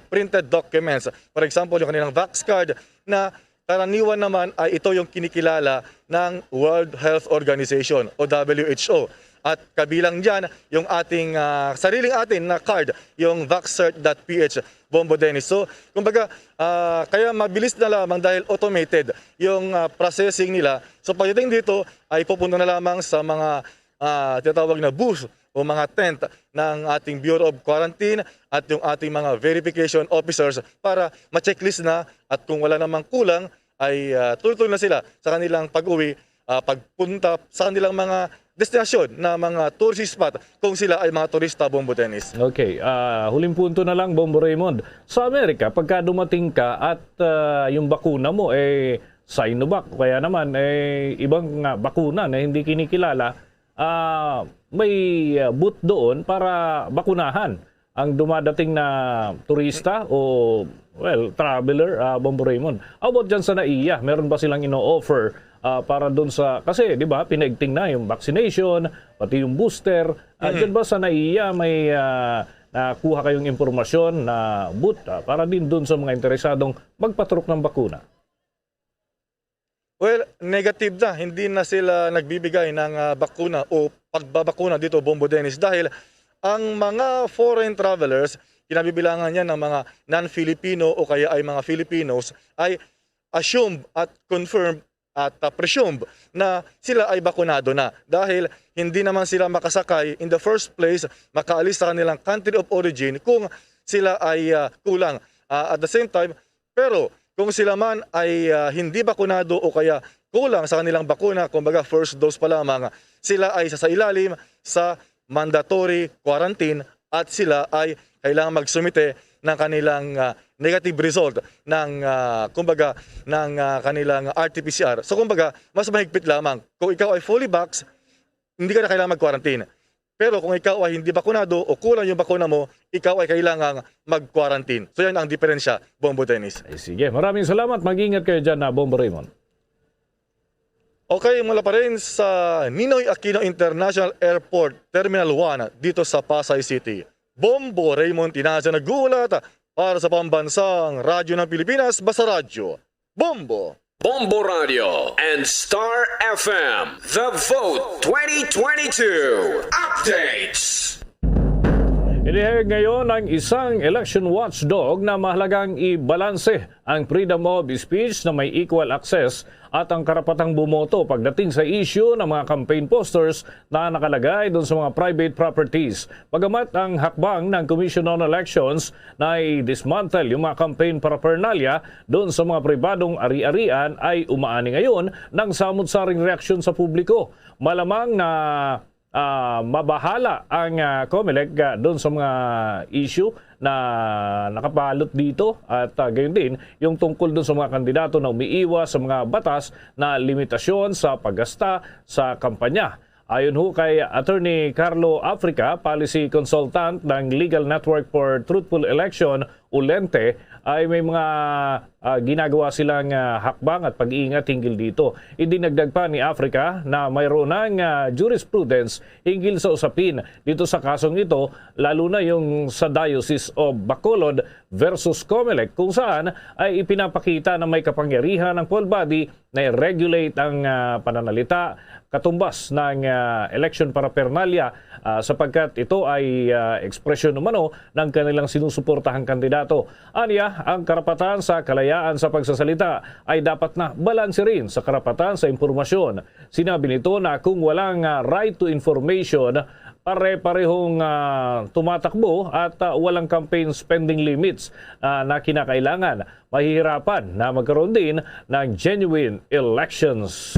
printed documents. For example, yung kanilang vax card na karaniwan naman ay ito yung kinikilala ng World Health Organization o W H O. At kabilang dyan yung ating, ah, sariling atin na card, yung vaxcert dot P H, Bombo Dennis. So, kumbaga, ah, kaya mabilis na lamang dahil automated yung, ah, processing nila. So, pagdating dito ay pupunta na lamang sa mga, ah, tinatawag na booth o mga tent ng ating Bureau of Quarantine at yung ating mga verification officers para ma-checklist na, at kung wala namang kulang ay, ah, tuloy-tuloy na sila sa kanilang pag-uwi, ah, pagpunta sa kanilang mga destinasyon na mga tourist spot kung sila ay mga turista, Bombo Dennis. Okay, ah, huling punto na lang, Bombo Raymond. Sa Amerika, pagka dumating ka at, ah, yung bakuna mo, eh, Sinovac, o kaya naman, eh, ibang, ah, bakuna na hindi kinikilala, ah, may, ah, booth doon para bakunahan ang dumadating na turista o, well, traveler, ah, Bombo Raymond. How about dyan sa NAIA? Meron ba silang ino-offer, ah, para doon sa, kasi, di ba, pinaigting na yung vaccination, pati yung booster. Ah, Mm. Dyan ba sa NAIA may, ah, nakuha kayong impormasyon na booth, ah, para din doon sa mga interesadong magpaturok ng bakuna? Well, negative na. Hindi na sila nagbibigay ng, ah, bakuna o pagbabakuna dito, Bombo Dennis, dahil ang mga foreign travelers, kinabibilangan yan ng mga non-Filipino o kaya ay mga Filipinos, ay assumed at confirmed at, ah, presumed na sila ay bakunado na dahil hindi naman sila makasakay in the first place, makaalis sa kanilang country of origin kung sila ay, ah, kulang. Ah, at the same time, pero kung sila man ay, ah, hindi bakunado o kaya kulang sa kanilang bakuna, kumbaga first dose pa lamang, sila ay sasailalim sa mandatory quarantine at sila ay kailangan magsumite ng kanilang, ah, negative result ng, ah, kumbaga, ng, ah, kanilang R T P C R. So, kumbaga, mas mahigpit lamang. Kung ikaw ay fully vax, hindi ka na kailangan mag-quarantine. Pero kung ikaw ay hindi bakunado o kulang yung bakuna mo, ikaw ay kailangang mag-quarantine. So, yan ang diferensya, Bombo Dennis. Ay, sige. Maraming salamat. Mag-ingat kayo dyan, ah, Bombo Raymond. Okay, mula pa rin sa Ninoy Aquino International Airport, Terminal one, dito sa Pasay City. Bombo Raymond Tinaza nag-uulat para sa Pambansang Radyo ng Pilipinas, Basta Radyo. Bombo! Bombo Radio and Star F M, The Vote twenty twenty-two Updates. Inihayag ngayon ng isang election watchdog na mahalagang ibalanse ang freedom of speech na may equal access at ang karapatang bumoto pagdating sa issue ng mga campaign posters na nakalagay doon sa mga private properties. Bagamat ang hakbang ng Commission on Elections na i-dismantle yung mga campaign paraphernalia doon sa mga pribadong ari-arian ay umaani ngayon ng samot-saring reaksyon sa publiko. Malamang na, ah, mabahala ang, ah, COMELEC, ah, doon sa mga issue na nakabalot dito at, ah, gayon din yung tungkol doon sa mga kandidato na umiiwas sa mga batas na limitasyon sa paggasta sa kampanya. Ayon ho kay Attorney Carlo Africa, policy consultant ng Legal Network for Truthful Election, o lente, ay may mga, ah, ginagawa silang, ah, hakbang at pag-iingat hinggil dito. Idinagdag pa ni Africa na mayroon ng, ah, jurisprudence hinggil sa usapin dito sa kasong ito, lalo na yung sa Diocese of Bacolod versus COMELEC, kung saan ay ipinapakita na may kapangyarihan ng poll body na i-regulate ang, ah, pananalita katumbas ng, ah, election paraphernalia, ah, sapagkat ito ay, ah, ekspresyon umano ng kanilang sinusuportahang kandidato. Ato. Anya, ang karapatan sa kalayaan sa pagsasalita ay dapat na balanse rin sa karapatan sa impormasyon. Sinabi nito na kung walang, ah, right to information, pare-parehong, ah, tumatakbo at, ah, walang campaign spending limits, ah, na kinakailangan, mahihirapan na magkaroon din ng genuine elections.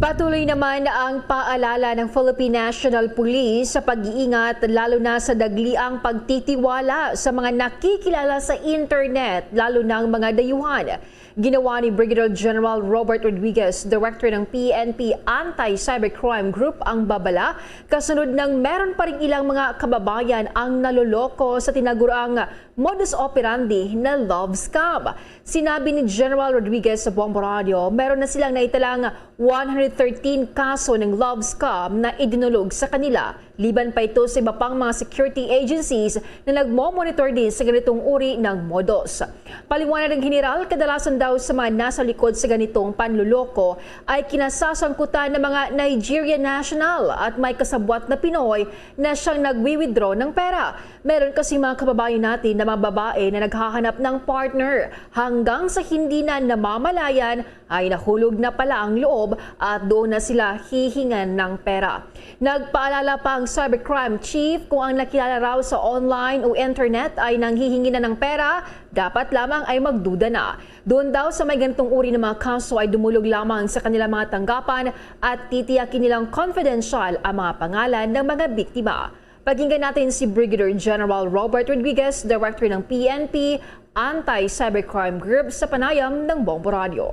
Patuloy naman ang paalala ng Philippine National Police sa pag-iingat, lalo na sa dagliang pagtitiwala sa mga nakikilala sa internet, lalo na ang mga dayuhan. Ginawa ni Brigadier General Robert Rodriguez, Director ng P N P Anti-Cybercrime Group, ang babala kasunod ng meron pa ring ilang mga kababayan ang naloloko sa tinagurang modus operandi na love scam. Sinabi ni General Rodriguez sa Bombo Radio, meron na silang naitalang one hundred thirteen kaso ng love scam na idinulog sa kanila. Liban pa ito sa iba pang mga security agencies na nagmo-monitor din sa ganitong uri ng modus. Paliwanag ng General, kadalasan daw sa mga nasa likod sa ganitong panluloko ay kinasasangkutan ng mga Nigerian national at may kasabwat na Pinoy na siyang nagwi-withdraw ng pera. Meron kasi mga kababayan natin na mga babae na naghahanap ng partner hanggang sa hindi na namamalayan ay nahulog na pala ang loob at doon na sila hihingan ng pera. Nagpaalala pa ang cybercrime chief kung ang nakilala raw sa online o internet ay nanghihingi na ng pera, dapat lamang ay magduda na. Doon daw sa may ganitong uri ng mga kaso ay dumulog lamang sa kanilang mga tanggapan at titiyakin nilang confidential ang mga pangalan ng mga biktima. Pakinggan natin si Brigadier General Robert Rodriguez, Director ng P N P Anti-Cybercrime Group, sa panayam ng Bombo Radio.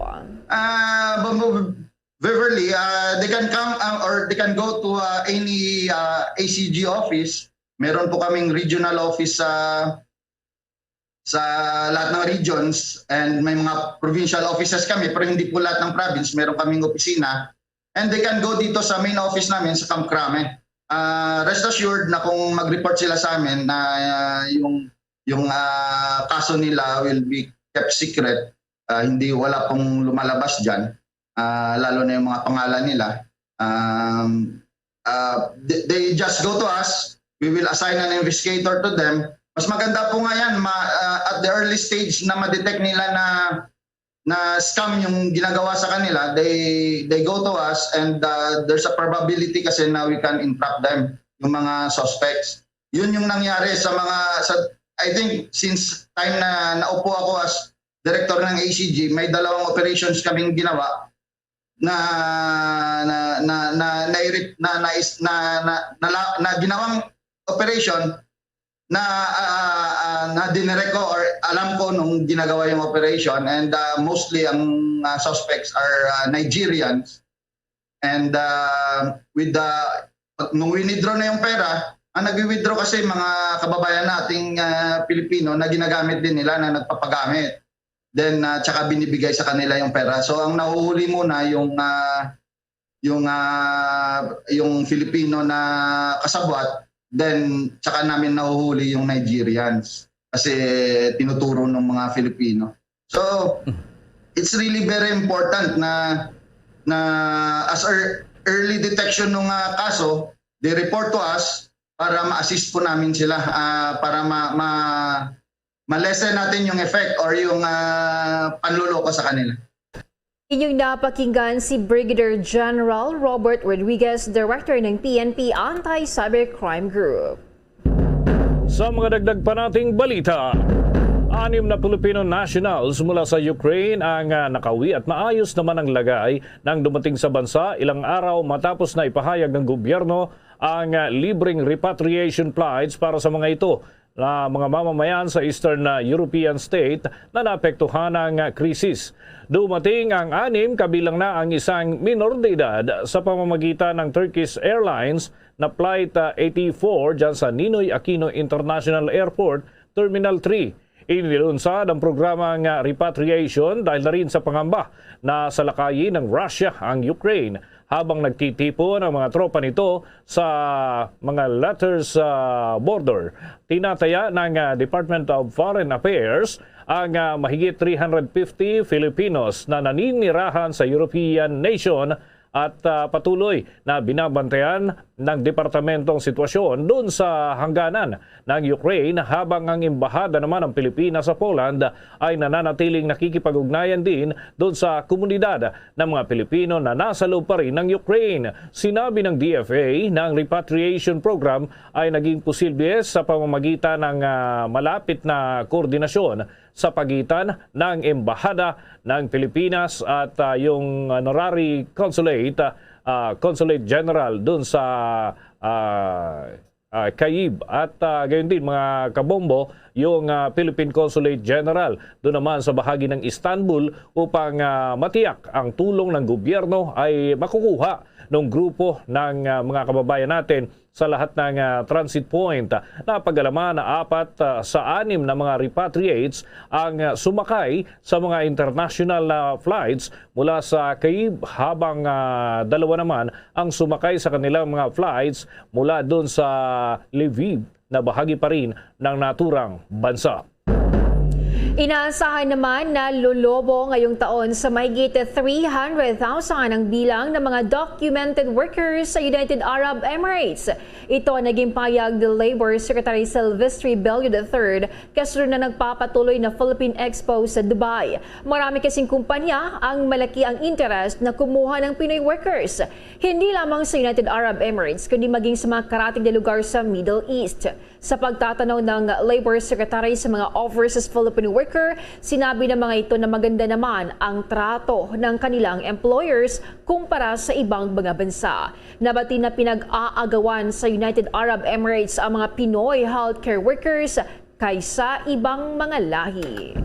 Ah, Bombo Beverly, ah, they can come, ah, or they can go to, ah, any, ah, A C G office. Meron po kaming regional office sa sa lahat ng regions, and may mga provincial offices kami, pero hindi po lahat ng province meron kaming opisina. And they can go dito sa main office namin sa Camp Crame. Ah, rest assured na kung mag-report sila sa amin na, ah, yung, yung, ah, kaso nila will be kept secret, ah, hindi, wala pong lumalabas dyan, ah, lalo na yung mga pangalan nila. Um, ah, they, they just go to us. We will assign an investigator to them. Mas maganda po nga yan, ma-, ah, at the early stage na ma-detect nila na, na scam yung ginagawa sa kanila, they, they go to us, and, ah, there's a probability kasi na we can entrap them, yung mga suspects. Yun yung nangyari sa mga, sa, I think, since time na naupo ako as director ng A C G, may dalawang operations kaming ginawa na, na, na, na, nairit-, na, nais-, na, na, na, na ginawang operation na, ah, ah, ah, na dinirect ko or alam ko nung ginagawa yung operation, and, ah, mostly ang, ah, suspects are, ah, Nigerians. And, ah, with the, nung winidraw na yung pera, ang nagwi-withdraw kasi mga kababayan nating, ah, Pilipino na ginagamit din nila, na nagpapagamit. Then, ah, tsaka binibigay sa kanila yung pera. So, ang nahuhuli muna yung, ah, yung, ah, yung Filipino na kasabwat, then tsaka namin nahuhuli yung Nigerians. Kasi tinuturo ng mga Filipino. So, it's really very important na, na as ear-, early detection ng, ah, kaso, they report to us para ma-assist po namin sila, ah, para ma-, ma-, ma-lessen natin yung effect or yung, ah, panloloko sa kanila. Inyong napakinggan si Brigadier General Robert Rodriguez, Director ng P N P Anti-Cybercrime Group. Sa mga dagdag pa nating balita, anim na Filipino nationals mula sa Ukraine ang, ah, nakauwi at maayos naman ang lagay nang dumating sa bansa ilang araw matapos na ipahayag ng gobyerno ang, ah, libreng repatriation flights para sa mga ito na mga mamamayan sa Eastern, ah, European state na naapektuhan ng, ah, krisis. Dumating ang anim, kabilang na ang isang minor de edad, sa pamamagitan ng Turkish Airlines na Flight, ah, eighty-four dyan sa Ninoy Aquino International Airport, Terminal three. Inilunsad ang programang, ah, repatriation dahil na rin sa pangamba na salakayin ng Russia ang Ukraine habang nagtitipon ang mga tropa nito sa mga letters, ah, border. Tinataya ng, ah, Department of Foreign Affairs ang, ah, mahigit three hundred fifty Filipinos na naninirahan sa European nation at, ah, patuloy na binabantayan ng departamento ang sitwasyon doon sa hangganan ng Ukraine, habang ang embahada naman ng Pilipinas sa Poland ay nananatiling nakikipag-ugnayan din doon sa komunidad ng mga Pilipino na nasa loob pa rin ng Ukraine. Sinabi ng D F A na ang repatriation program ay naging posible sa pamamagitan ng, ah, malapit na koordinasyon sa pagitan ng Embahada ng Pilipinas at, ah, yung Honorary Consulate, ah, Consulate General dun sa, ah, ah, Kyiv at, ah, gayon din, mga kabombo, yung, ah, Philippine Consulate General doon naman sa bahagi ng Istanbul upang, ah, matiyak ang tulong ng gobyerno ay makukuha ng grupo ng, ah, mga kababayan natin sa lahat ng, ah, transit point. Napag-alaman na apat, ah, sa anim na mga repatriates ang, ah, sumakay sa mga international, ah, flights mula sa Kyiv, habang, ah, dalawa naman ang sumakay sa kanilang mga flights mula doon sa Lviv na bahagi pa rin ng naturang bansa. Inaasahan naman na lolobo ngayong taon sa mahigit three hundred thousand ang bilang ng mga documented workers sa United Arab Emirates. Ito ang naging pahayag ni Labor Secretary Silvestre Bello the third kasunod na nagpapatuloy na Philippine Expo sa Dubai. Marami kasing kumpanya ang malaki ang interest na kumuha ng Pinoy workers, hindi lamang sa United Arab Emirates kundi maging sa mga karatig na lugar sa Middle East. Sa pagtatanaw ng Labor Secretary sa mga overseas Filipino worker, sinabi ng mga ito na maganda naman ang trato ng kanilang employers kumpara sa ibang mga bansa. Nabati na pinag-aagawan sa United Arab Emirates ang mga Pinoy healthcare workers kaysa ibang mga lahi.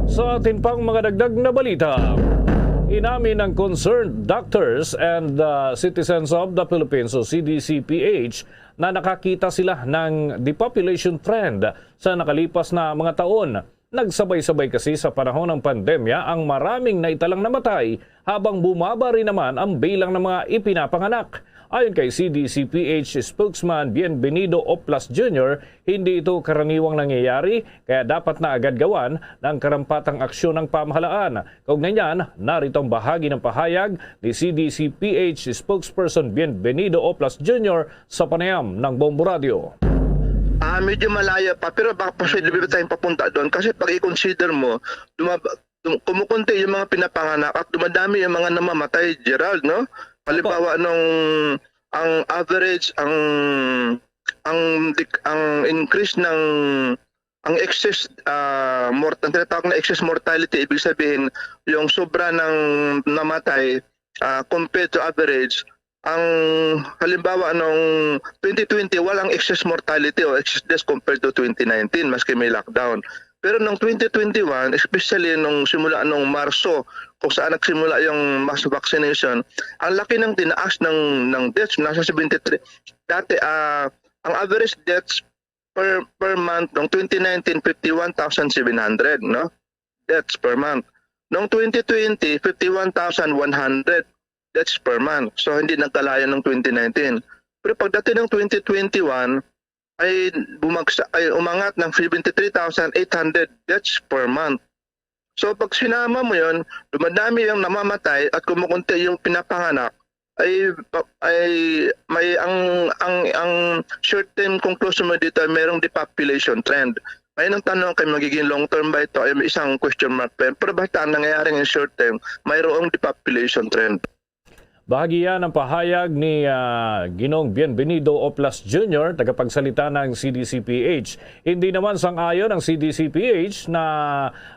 Sa atin pang mga dagdag na balita, inamin ng Concerned Doctors and, uh, Citizens of the Philippines o C D C P H na nakakita sila ng depopulation trend sa nakalipas na mga taon. Nagsabay-sabay kasi sa panahon ng pandemya ang maraming naitalang namatay, habang bumaba rin naman ang bilang ng mga ipinapanganak. Ayon kay C D C P H spokesman Bienvenido Oplas Junior, hindi ito karaniwang nangyayari, kaya dapat na agad gawan ng karampatang aksyon ng pamahalaan. Kaugnay niyan, narito ang bahagi ng pahayag ni C D C P H spokesperson Bienvenido Oplas Junior sa panayam ng Bombo Radio. Ah, medyo malayo pa, pero baka posible pa tayong papunta doon. Kasi pag i-consider mo, lumab-, dum-, kumukunti yung mga pinapanganak at dumadami yung mga namamatay, Gerald, no? Halimbawa, nung ang average, ang, ang dik-, ang increase ng, ang excess, ah, mort-, ang tinatawag na excess mortality, ibig sabihin, yung sobra ng namatay, ah, compared to average, ang halimbawa nung twenty twenty, walang excess mortality o excess deaths compared to twenty nineteen, maski may lockdown. Pero nung twenty twenty-one, especially nung simula nung Marso, kung saan nagsimula yung mass vaccination, ang laki ng tinaas ng, ng deaths, nasa seventy-three. Dati, ah, ang average deaths per, per month nung twenty nineteen, fifty-one thousand seven hundred, no? Deaths per month. Nung twenty twenty, fifty-one thousand one hundred deaths per month. So, hindi nagkalayo ng twenty nineteen. Pero pagdating ng twenty twenty-one, ay bumagsa-, ay umangat ng seventy-three thousand eight hundred deaths per month. So, pag sinama mo yon, dumadami yung namamatay at kumukunti yung pinapanganak, ay, pa-, ay may ang, ang, ang short term conclusion mo dito ay mayroong depopulation trend. Ngayon ang tanong kay magiging long term ba ito ay may isang question mark pa yun. Pero basta ang nangyayari ng short term, mayroong depopulation trend. Bahagi yan ang pahayag ni, ah, Ginoong Bienvenido Oplas Junior, tagapagsalita ng C D C P H. Hindi naman sang-ayon ang C D C P H na,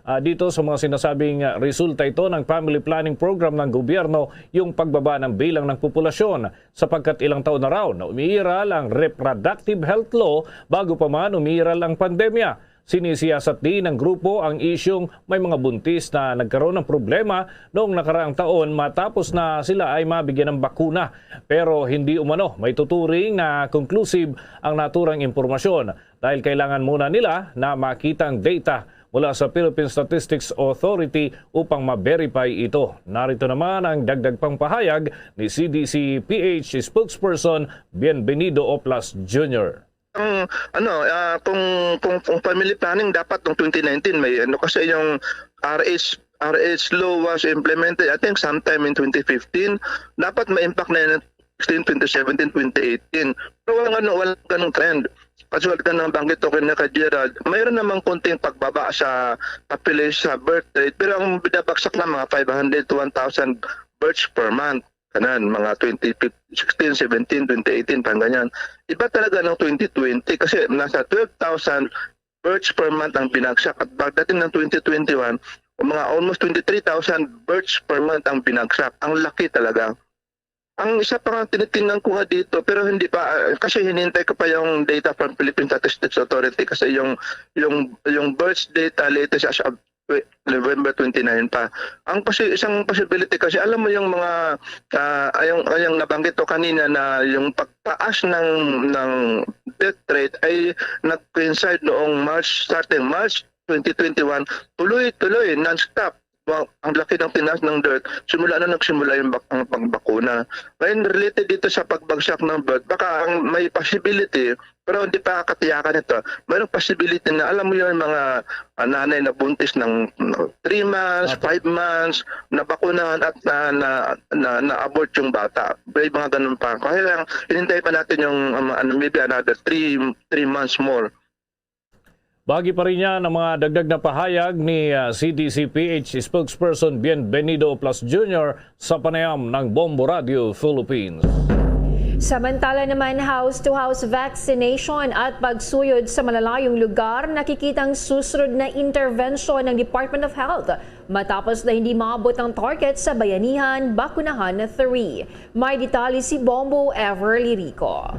ah, dito sa mga sinasabing, ah, resulta ito ng family planning program ng gobyerno, yung pagbaba ng bilang ng populasyon, sapagkat ilang taon na raw na umiiral ang reproductive health law bago pa man umiiral ang pandemya. Sinisiyasat din ng grupo ang isyung may mga buntis na nagkaroon ng problema noong nakaraang taon matapos na sila ay mabigyan ng bakuna. Pero hindi umano maituturing na conclusive ang naturang impormasyon, dahil kailangan muna nila na makita ang data mula sa Philippine Statistics Authority upang ma-verify ito. Narito naman ang dagdag pang pahayag ni C D C P H spokesperson Bienvenido Oplas Junior. Ang, ano, ah, kung, kung, kung family planning, dapat noong twenty nineteen may, ano, kasi yung R H, R H law was implemented, I think, sometime in twenty fifteen. Dapat ma-impact na yun sixteen, twenty seventeen, twenty eighteen. Pero wala, ano, wala ganong trend. Katulad ka ng banggit ko kanina kay Gerald, mayroon namang konting pagbaba sa population, sa birth rate, pero ang binabagsak na mga five hundred to one thousand births per month. Kanan, mga twenty sixteen, seventeen, twenty eighteen, parang ganyan. Iba talaga ng twenty twenty kasi nasa twelve thousand births per month ang binagsak. At pagdating ng twenty twenty-one, mga almost twenty-three thousand births per month ang binagsak. Ang laki talaga. Ang isa pa nga tinitingnan ko nga dito, pero hindi pa, ah, kasi hinihintay ko pa yung data from Philippine Statistics Authority kasi yung, yung, yung births data latest as of twe-, November twenty-nine pa. Ang posi-, isang possibility kasi, alam mo yung mga, ah, yung, yung nabanggit ko kanina na yung pagtaas ng, ng death rate ay nag-coincide noong March, starting March twenty twenty-one, tuloy-tuloy, non-stop. Wow, ang laki ng tinaas ng death. Simula na nagsimula yung bak-, ang pagbakuna. Ngayon, related dito sa pagbagsak ng birth, baka ang may possibility, pero hindi pa katiyakan ito. Mayroong possibility na, alam mo yun, mga, ah, nanay na buntis ng, mm, three months, Apo. Five months, nabakunahan at na, na, na, na-abort yung bata. May mga ganun pa. Kaya lang, hinintay pa natin yung, um, ano, maybe another three, three months more. Bagi pa rin niya ng mga dagdag na pahayag ni, ah, C D C P H spokesperson Bienvenido Plus Junior sa panayam ng Bombo Radio Philippines. Samantala naman, house-to-house vaccination at pagsuyod sa malalayong lugar nakikitang susunod na intervensyon ng Department of Health matapos na hindi maabot ang target sa Bayanihan Bakunahan three. May detalye si Bombo Everly Rico.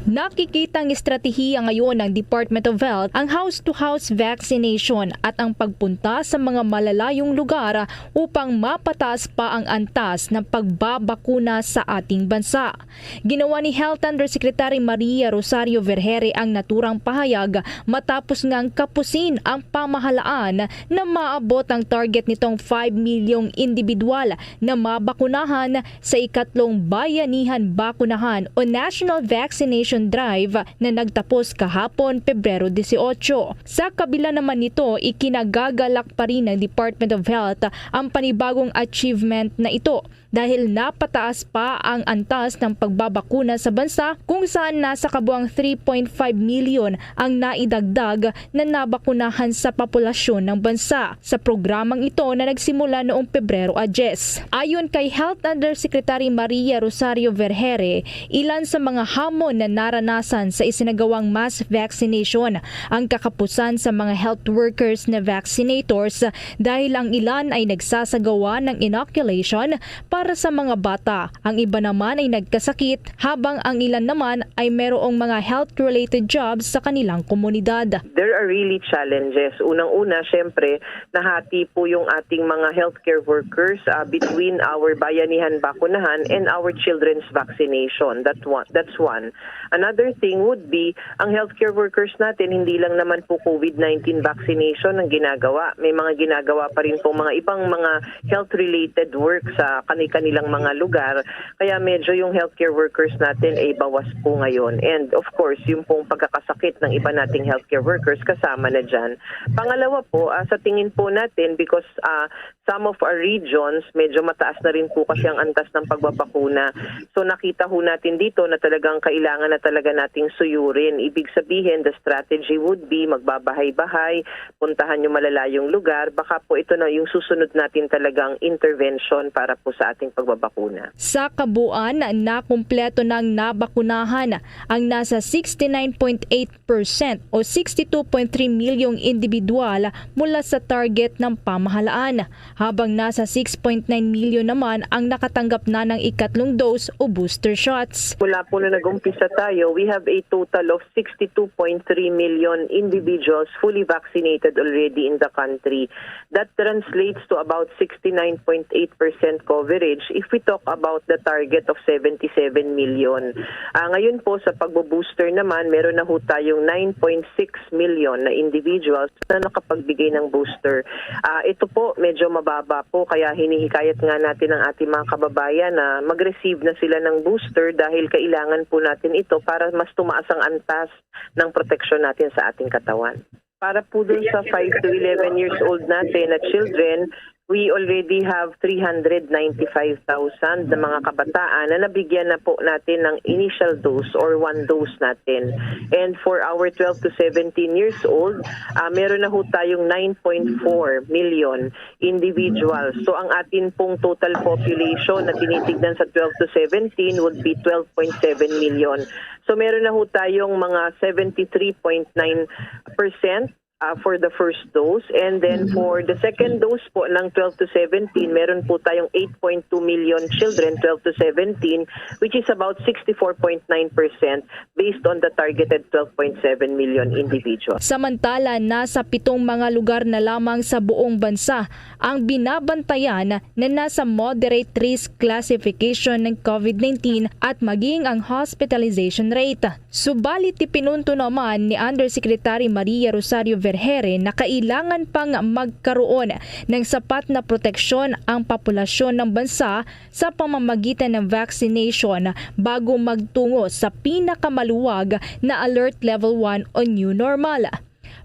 Nakikitang estratehiya ngayon ng Department of Health ang house-to-house vaccination at ang pagpunta sa mga malalayong lugar upang mapataas pa ang antas ng pagbabakuna sa ating bansa. Ginawa ni Health Undersecretary Maria Rosario Vergeire ang naturang pahayag matapos nga ang kapusin ang pamahalaan na maabot ang target nitong five milyong individual na mabakunahan sa ikatlong Bayanihan Bakunahan o National Vaccination Drive na nagtapos kahapon, Pebrero dieciocho. Sa kabila naman nito, ikinagagalak pa rin ng Department of Health ang panibagong achievement na ito dahil napataas pa ang antas ng pagbabakuna sa bansa, kung saan nasa kabuang three point five million ang naidagdag na nabakunahan sa populasyon ng bansa sa programang ito na nagsimula noong Pebrero a diyes. Ayon kay Health Undersecretary Maria Rosario Vergeire, ilan sa mga hamon na naranasan sa isinagawang mass vaccination ang kakapusan sa mga health workers na vaccinators dahil ang ilan ay nagsasagawa ng inoculation para sa mga bata, ang iba naman ay nagkasakit, habang ang ilan naman ay merong mga health-related jobs sa kanilang komunidad. There are really challenges. Unang-una, syempre, nahati po yung ating mga healthcare workers, ah, between our Bayanihan Bakunahan and our children's vaccination. That one, that's one. Another thing would be, ang healthcare workers natin, hindi lang naman po COVID nineteen vaccination ang ginagawa. May mga ginagawa pa rin po mga ibang mga health-related work sa kani-kanilang mga lugar. Kaya medyo yung healthcare workers natin ay bawas po ngayon. And of course, yung pong pagkakasakit ng iba nating healthcare workers, kasama na dyan. Pangalawa po, ah, sa tingin po natin, because, ah, some of our regions, medyo mataas na rin po kasi ang antas ng pagbabakuna. So, nakita ho natin dito na talagang kailangan na talaga nating suyurin. Ibig sabihin, the strategy would be magbabahay-bahay, puntahan yung malalayong lugar. Baka po ito na yung susunod natin talagang intervention para po sa ating pagbabakuna. Sa kabuuan, nakumpleto ng nabakunahan ang nasa sixty-nine point eight percent o sixty-two point three milyong individual mula sa target ng pamahalaan, habang nasa six point nine milyon naman ang nakatanggap na ng ikatlong dose o booster shots. Mula po nung nag-umpisa tayo, we have a total of sixty-two point three million individuals fully vaccinated already in the country. That translates to about sixty-nine point eight percent coverage if we talk about the target of seventy-seven million. Ah, ngayon po, sa pagbo-booster naman, meron na ho tayong nine point six million na individuals na nakapagbigay ng booster. Ah, ito po, medyo mababa po, kaya hinihikayat nga natin ang ating mga kababayan na mag-receive na sila ng booster dahil kailangan po natin ito para mas tumaas ang antas ng proteksyon natin sa ating katawan. Para po dun sa five to eleven years old natin na children, We already have three hundred ninety-five thousand na mga kabataan na nabigyan na po natin ng initial dose or one dose natin. And for our twelve to seventeen years old, ah, meron na ho tayong nine point four million individuals. So ang atin pong total population na tinitignan sa twelve to seventeen would be twelve point seven million. So meron na ho tayong mga seventy-three point nine percent, ah, for the first dose. And then for the second dose po ng twelve to seventeen, meron po tayong eight point two million children, twelve to seventeen, which is about sixty-four point nine percent based on the targeted twelve point seven million individuals. Samantala, nasa pitong mga lugar na lamang sa buong bansa ang binabantayan na nasa moderate risk classification ng COVID nineteen at maging ang hospitalization rate. Subalit, ipinunto naman ni Undersecretary Maria Rosario Vergeire na kailangan pang magkaroon ng sapat na proteksyon ang populasyon ng bansa sa pamamagitan ng vaccination bago magtungo sa pinakamaluwag na Alert Level one o New Normal.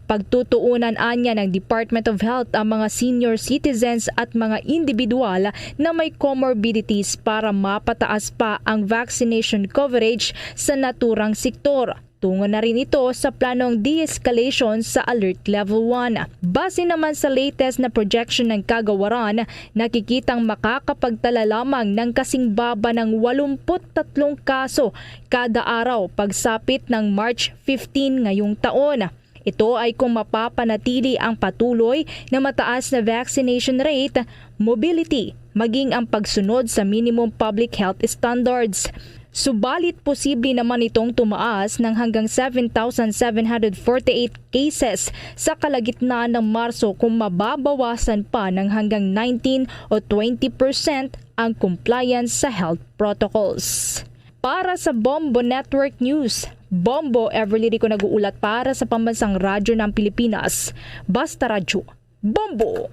Pagtutuunan anya ng Department of Health ang mga senior citizens at mga individual na may comorbidities para mapataas pa ang vaccination coverage sa naturang sektor. Tungo na rin ito sa planong de-escalation sa Alert Level one. Base naman sa latest na projection ng kagawaran, nakikitang makakapagtala lamang ng kasingbaba ng walumput tatlong kaso kada araw pagsapit ng March fifteen ngayong taon. Ito ay kung mapapanatili ang patuloy na mataas na vaccination rate, mobility, maging ang pagsunod sa minimum public health standards. Subalit, posible naman itong tumaas ng hanggang seven thousand seven hundred forty-eight cases sa kalagitnaan ng Marso kung mababawasan pa ng hanggang nineteen o twenty percent ang compliance sa health protocols. Para sa Bombo Network News, Bombo Everly Rico nag-uulat para sa Pambansang Radyo ng Pilipinas. Basta Radyo, Bombo!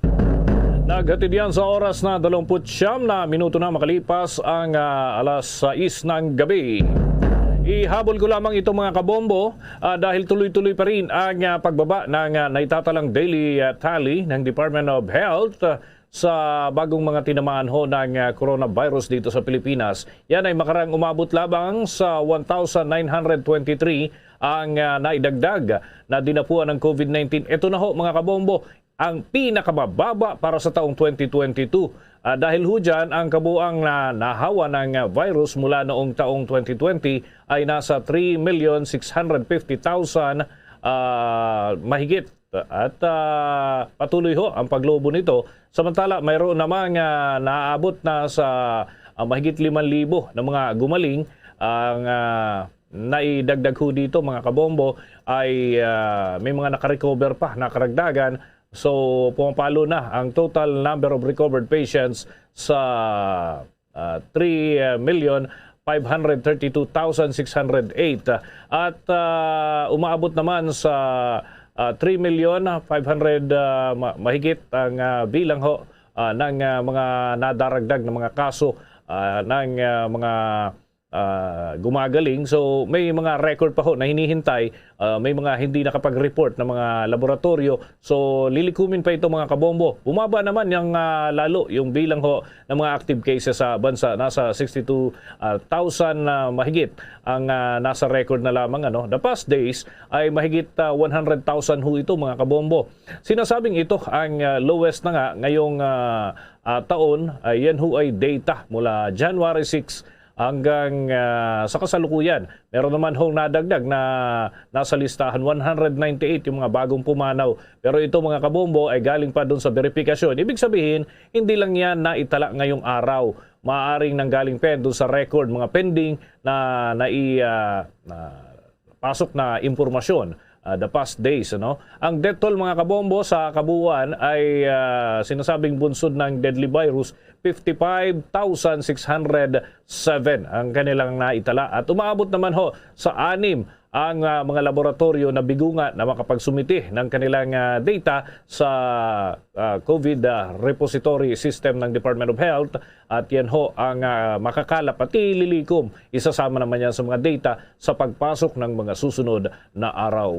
Naghatid yan sa oras na dalawampu't siyam na minuto na makalipas ang ah, alas sais ng gabi. Ihabol ko lamang ito, mga kabombo, ah, dahil tuloy-tuloy pa rin ang ah, pagbaba ng ah, naitatalang daily ah, tally ng Department of Health ah, sa bagong mga tinamaan ho ng ah, coronavirus dito sa Pilipinas. Yan ay makarang umabot lamang sa one thousand nine hundred twenty-three ang ah, naidagdag na dinapuan ng COVID nineteen. Ito na ho, mga kabombo, ang pinakamababa para sa taong twenty twenty-two. Ah, dahil ho dyan, ang kabuang na nahawa ng ah, virus mula noong taong twenty twenty ay nasa three million six hundred fifty thousand ah, mahigit. At ah, patuloy ho ang paglobo nito. Samantala, mayroon namang ah, naabot na sa ah, mahigit limang libo na mga gumaling. Ang ah, naidagdag ho dito, mga kabombo, ay ah, may mga nakarecover pa na karagdagan. So, pumapalo na ang total number of recovered patients sa ah, three million five hundred thirty-two thousand six hundred eight. At ah, umaabot naman sa ah, three million five hundred, ah, ma- mahigit ang ah, bilang ho ah, ng ah, mga nadaragdag na mga kaso ah, ng ah, mga ah, gumagaling. So, may mga record pa ho na hinihintay. Ah, may mga hindi nakapag-report na mga laboratorio. So, lilikumin pa ito, mga kabombo. Bumaba naman yung ah, lalo yung bilang ho ng mga active cases sa bansa. Nasa sixty-two thousand na mahigit ang ah, nasa record na lamang. Ano. The past days ay mahigit ah, one hundred thousand ho ito, mga kabombo. Sinasabing ito ang ah, lowest na nga ngayong ah, ah, taon. Ay, yan ho ay data mula January six hanggang ah, sa kasalukuyan. Meron naman hong nadagdag na nasa listahan, one hundred ninety-eight yung mga bagong pumanaw. Pero ito, mga kabombo, ay galing pa doon sa verifikasyon. Ibig sabihin, hindi lang yan naitala ngayong araw. Maaaring nanggaling pa yan doon sa record, mga pending na nai, ah, na pasok na impormasyon ah, the past days. Ano? Ang death toll, mga kabombo, sa kabuuan ay ah, sinasabing bunsod ng deadly virus, fifty-five thousand six hundred seven ang kanilang naitala. At umaabot naman ho sa anim ang ah, mga laboratoryo na bigunga na makapagsumiti ng kanilang ah, data sa ah, COVID ah, repository system ng Department of Health. At yan ho ang ah, makakalap at ililikom. Isasama naman yan sa mga data sa pagpasok ng mga susunod na araw.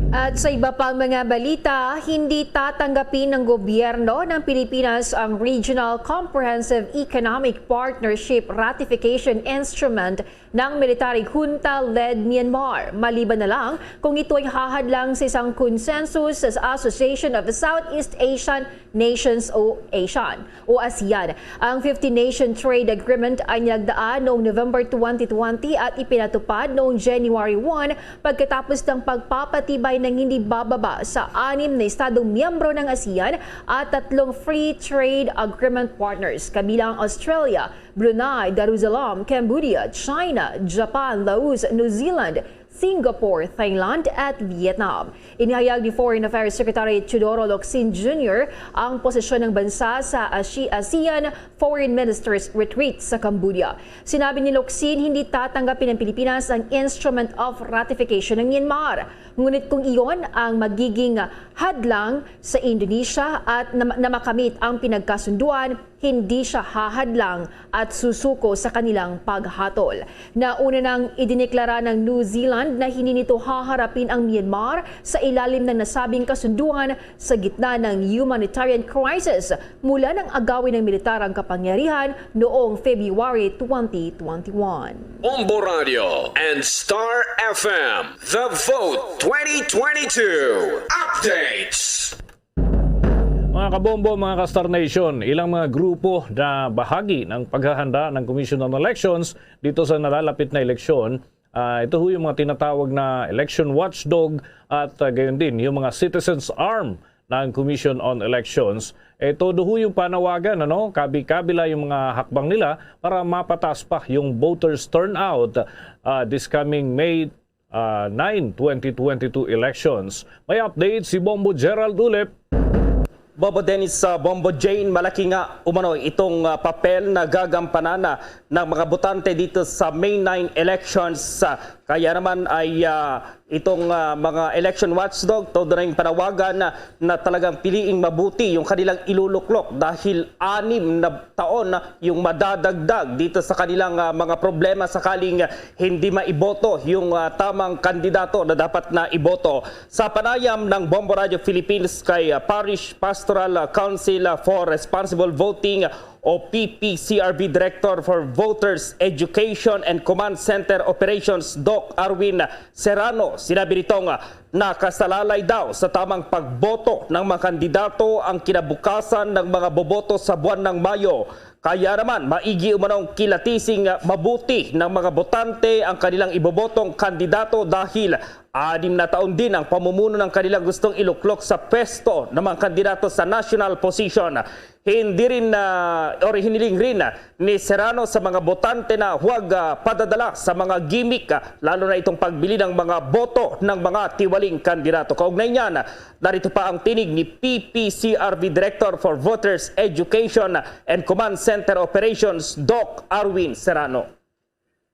At sa iba pang mga balita, hindi tatanggapin ng gobyerno ng Pilipinas ang Regional Comprehensive Economic Partnership Ratification Instrument ng military junta-led Myanmar, maliban na lang kung ito ay hahadlang sa isang consensus sa Association of Southeast Asian Nations o ASEAN o ASEAN. Ang fifty-nation trade agreement ay nilagdaan noong November twenty twenty at ipinatupad noong January one pagkatapos ng pagpapatibay ng hindi bababa sa anim na estadong miyembro ng ASEAN at tatlong free trade agreement partners, kabilang ang Australia, Brunei Darussalam, Cambodia, China, Japan, Laos, New Zealand, Singapore, Thailand, at Vietnam. Inihayag ni Foreign Affairs Secretary Teodoro Locsin Junior ang posisyon ng bansa sa ASEAN Foreign Ministers Retreat sa Cambodia. Sinabi ni Locsin, hindi tatanggapin ng Pilipinas ang Instrument of Ratification ng Myanmar. Ngunit kung iyon ang magiging hadlang sa Indonesia at na, na makamit ang pinagkasunduan, hindi siya hahadlang at susuko sa kanilang paghatol. Nauna nang idineklara ng New Zealand na hindi nito haharapin ang Myanmar sa ilalim ng nasabing kasunduan sa gitna ng humanitarian crisis mula nang agawin ng militar ang kapangyarihan noong February twenty twenty-one. Bombo Radio and Star F M, The Vote twenty twenty-two Updates. Mga kabombo, mga ka-Star Nation, ilang mga grupo na bahagi ng paghahanda ng Commission on Elections dito sa nalalapit na eleksyon. Ah, ito ho yung mga tinatawag na election watchdog at, ah, gayon din yung mga citizens arm ng Commission on Elections. Ito do ho yung panawagan, ano, kabi-kabila yung mga hakbang nila para mapataas pa yung voters turnout, ah, this coming May ah, nine, twenty twenty-two elections. May update si Bombo Gerald Ulip. Bombo Dennis, ah, Bombo Jane, malaki nga umano itong, ah, papel na gagampanan na ng mga botante dito sa May nine elections. Ah, kaya naman ay, ah, itong, ah, mga election watchdog, todo na yung panawagan na, na talagang piliing mabuti yung kanilang iluluklok dahil anim na taon na yung madadagdag dito sa kanilang, ah, mga problema sakaling hindi maiboto yung, ah, tamang kandidato na dapat na iboto. Sa panayam ng Bombo Radio Philippines kay, ah, Parish Pastoral, ah, Council, ah, for Responsible Voting o P P C R V Director for Voters Education and Command Center Operations, Doc Arwin Serrano, sinabi nitong, ah, nakasalalay daw sa tamang pagboto ng mga kandidato ang kinabukasan ng mga boboto sa buwan ng Mayo. Kaya naman, maigi umanong kilatising mabuti ng mga botante ang kanilang ibobotong kandidato dahil anim na taon din ang pamumuno ng kanilang gustong iluklok sa pwesto ng mga kandidato sa national position. Hindi rin, ah, or hiniling rin, ah, ni Serrano sa mga botante na huwag, ah, padadala sa mga gimmick, ah, lalo na itong pagbili ng mga boto ng mga tiwaling kandidato. Kaugnay niyan, narito pa ang tinig ni P P C R V Director for Voters Education and Command Center Operations, Doc Arwin Serrano.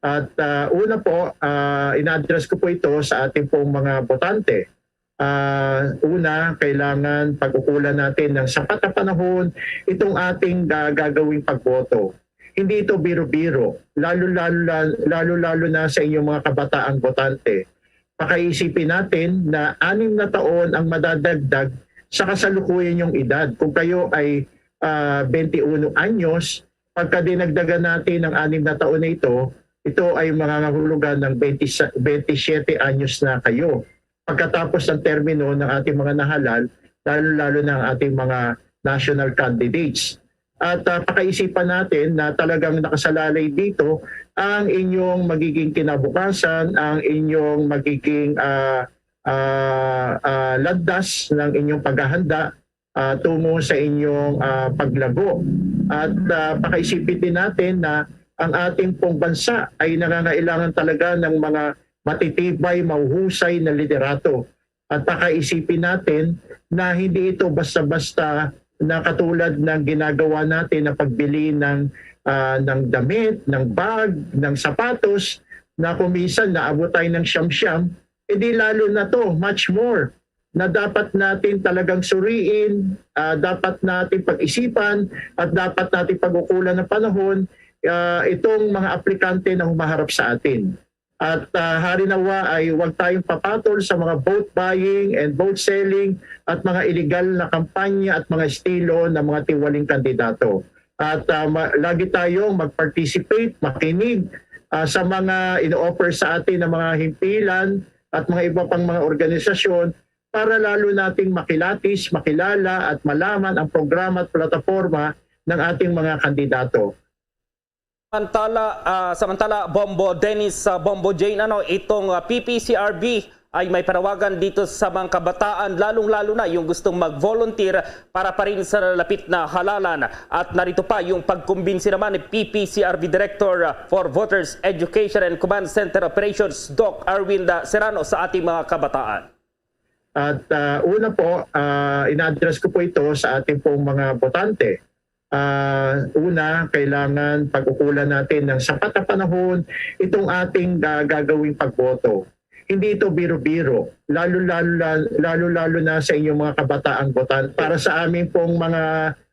At, ah, una po, ah, ina-address ko po ito sa ating pong mga botante. Ah, una, kailangan pag-ukulan natin ng sapat na panahon itong ating, ah, gagawing pagboto. Hindi ito biro-biro, lalo, lalo, lalo, lalo, lalo na sa inyong mga kabataang botante. Pakaisipin natin na anim na taon ang madadagdag sa kasalukuyan yung edad. Kung kayo ay, ah, twenty-one anyos, pagka dinagdagan natin ang anim na taon na ito, ito ay mangangahulugan ng twenty, twenty-seven anyos na kayo pagkatapos ng termino ng ating mga nahalal, lalo-lalo na ang ating mga national candidates. At, ah, pakaisipan natin na talagang nakasalalay dito ang inyong magiging kinabukasan, ang inyong magiging, ah, ah, ah, landas ng inyong paghahanda, ah, tungo sa inyong, ah, paglago. At, ah, pakaisipin din natin na ang ating pong bansa ay nangangailangan talaga ng mga matitibay, mahuhusay na liderato. At pakaisipin natin na hindi ito basta-basta na katulad ng ginagawa natin na pagbili ng, ah, ng damit, ng bag, ng sapatos, na kung minsan naabot tayo ng siyam-siyam, edi lalo na to, much more, na dapat natin talagang suriin, ah, dapat natin pag-isipan, at dapat natin pag-ukulan ng panahon, ah, itong mga aplikante na humaharap sa atin. At ah, hari nawa ay huwag tayong papatol sa mga vote buying and vote selling at mga illegal na kampanya at mga estilo ng mga tiwaling kandidato. At ah, ma- lagi tayong mag-participate, makinig ah, sa mga ino-offer sa atin ng mga himpilan at mga iba pang mga organisasyon para lalo nating makilatis, makilala at malaman ang programa at plataporma ng ating mga kandidato. Samantala, ah, samantala, Bombo Dennis, ah, Bombo Jane, ano, itong ah, P P C R B ay may panawagan dito sa mga kabataan, lalong-lalo na yung gustong mag-volunteer para pa rin sa lalapit na halalan. At narito pa yung pagkumbinsi naman ni P P C R B Director ah, for Voters Education and Command Center Operations, Doc Arwin Serrano, sa ating mga kabataan. At ah, una po, ah, ina-address ko po ito sa ating pong mga botante. Ah, una, kailangan pag-ukulan natin ng sapat na panahon itong ating ah, gagawing pagboto. Hindi ito biro-biro, lalo-lalo lalo-lalo na sa inyong mga kabataang botante. Para sa amin pong mga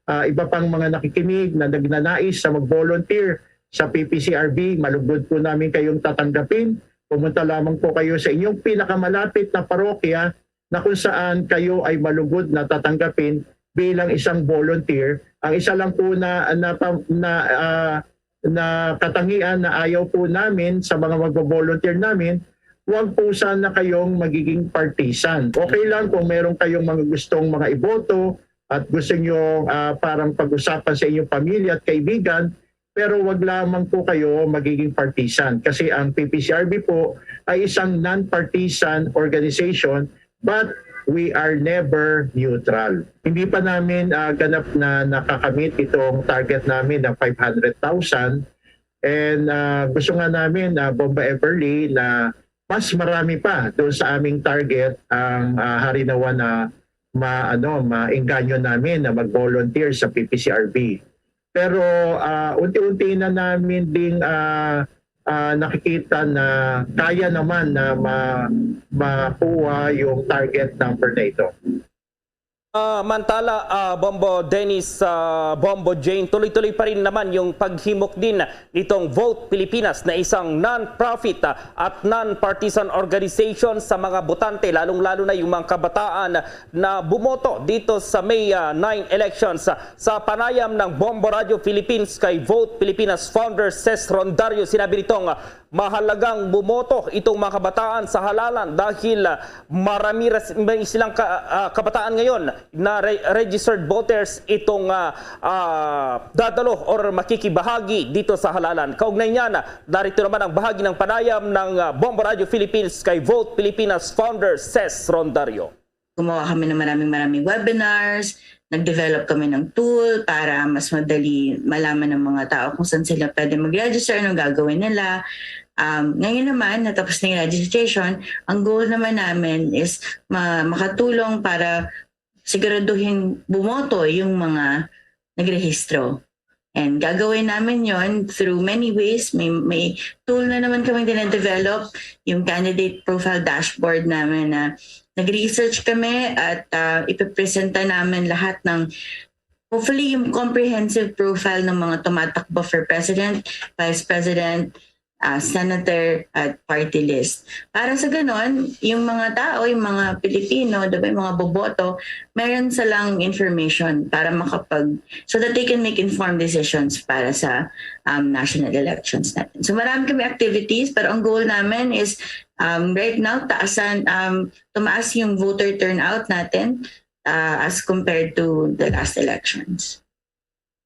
ah, iba pang mga nakikinig na nagnanais sa mag-volunteer sa P P C R B, malugod po namin kayong tatanggapin. Pumunta lamang po kayo sa inyong pinakamalapit na parokya na kung saan kayo ay malugod na tatanggapin bilang isang volunteer. Ang isa lang po na na na, ah, na katangian na ayaw po namin sa mga magbo-volunteer namin, huwag po sana kayong magiging partisan. Okay lang kung meron kayong mga gustong mga iboto at gusto nyo ah, parang pag-usapan sa inyong pamilya at kaibigan, pero wag lamang po kayo magiging partisan kasi ang P P C R B po ay isang non-partisan organization, but we are never neutral. Hindi pa namin ah, ganap na nakakamit itong target namin na five hundred thousand. And ah, gusto nga namin, ah, Bomba Everly, na mas marami pa doon sa aming target ang ah, hari nawa na ma ano, maengganyo namin na mag-volunteer sa P P C R B. Pero ah, unti-unti na namin ding ah, ah, nakikita na kaya naman na ma makuha yung target number na ito. Ah, mantala, ah, Bombo Dennis, ah, Bombo Jane, tuloy-tuloy pa rin naman yung paghimok din nitong Vote Pilipinas na isang non-profit, ah, at non-partisan organization sa mga botante, lalong-lalo na yung mga kabataan na bumoto dito sa May, ah, nine elections. Sa panayam ng Bombo Radio Philippines kay Vote Pilipinas founder Ces Rondario, sinabi nitong, ah, mahalagang bumoto itong mga kabataan sa halalan dahil, ah, marami ras- may silang ka- ah, kabataan ngayon na re- registered voters itong, ah, ah, dadalo or makikibahagi dito sa halalan. Kaugnay niyan, narito naman ang bahagi ng panayam ng, ah, Bombo Radio Philippines kay Vote Pilipinas founder Ces Rondario. Gumawa kami ng maraming-maraming webinars, nag-develop kami ng tool para mas madali malaman ng mga tao kung saan sila pwede mag-register, anong gagawin nila. Um, ngayon naman, natapos na yung registration, ang goal naman namin is ma- makatulong para siguraduhin bumoto yung mga nagrehistro. And gagawin namin yon through many ways. May, may tool na naman kaming dinadevelop, yung candidate profile dashboard namin na nag-research kami at uh, ipipresenta namin lahat ng, hopefully, yung comprehensive profile ng mga tumatakbo for president, vice president, uh, senator at party list. Para sa ganon, yung mga tao, yung mga Pilipino, diba, yung mga boboto, meron silang information para makapag, so that they can make informed decisions para sa um, national elections natin. So marami kami activities, pero ang goal namin is um, right now, taasan, um, tumaas yung voter turnout natin uh, as compared to the last elections.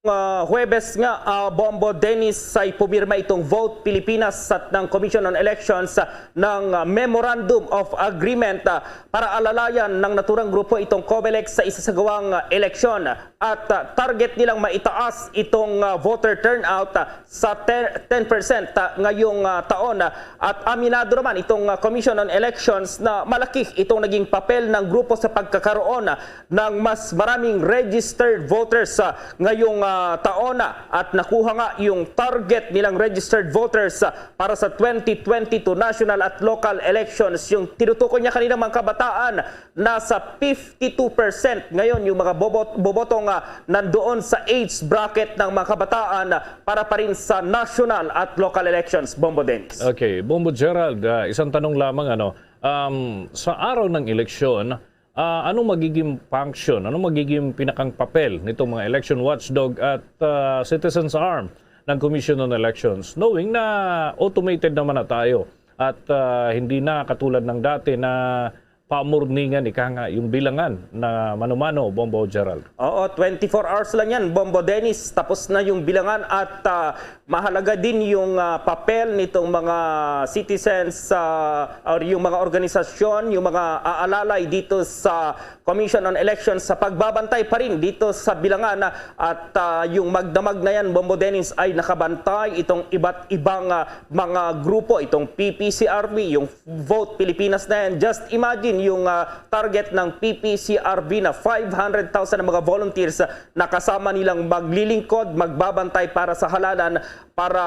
Uh, Huwebes nga, uh, Bombo Dennis, ay pumirma itong Vote Pilipinas at ng Commission on Elections uh, ng uh, Memorandum of Agreement uh, para alalayan ng naturang grupo itong COMELEC sa isasagawang uh, eleksyon. At uh, target nilang maitaas itong uh, voter turnout uh, sa ten percent uh, ngayong uh, taon. Uh, at aminado naman itong uh, Commission on Elections na malaki itong naging papel ng grupo sa pagkakaroon uh, ng mas maraming registered voters uh, ngayong uh, ah, taon na at nakuha nga yung target nilang registered voters, ah, para sa twenty twenty-two national at local elections. Yung tinutukoy niya kanina, mga kabataan, nasa fifty-two percent ngayon yung mga bobot-, boboto nga nandoon sa age bracket ng mga kabataan para pa rin sa national at local elections, Bombo Dennis. Okay, Bombo Gerald, ah, isang tanong lamang, ano, um, sa araw ng eleksyon, ah, anong magiging function, anong magiging pinakang papel nitong mga election watchdog at, ah, citizens arm ng Commission on Elections, knowing na automated naman na tayo at, ah, hindi na katulad ng dati na pamurningan, ika nga, yung bilangan na mano-mano, Bombo Gerald? Oo, twenty-four hours lang yan, Bombo Dennis. Tapos na yung bilangan at, ah, mahalaga din yung, ah, papel nitong mga citizens, ah, or yung mga organisasyon, yung mga aalalay dito sa Commission on Elections sa pagbabantay pa rin dito sa bilangan, ah, at, ah, yung magdamag na yan, Bombo Dennis, ay nakabantay itong iba't ibang, ah, mga grupo, itong P P C R V, yung Vote Pilipinas na yan. Just imagine yung, ah, target ng P P C R V na five hundred thousand ang mga volunteers na kasama nilang maglilingkod, magbabantay para sa halalan, para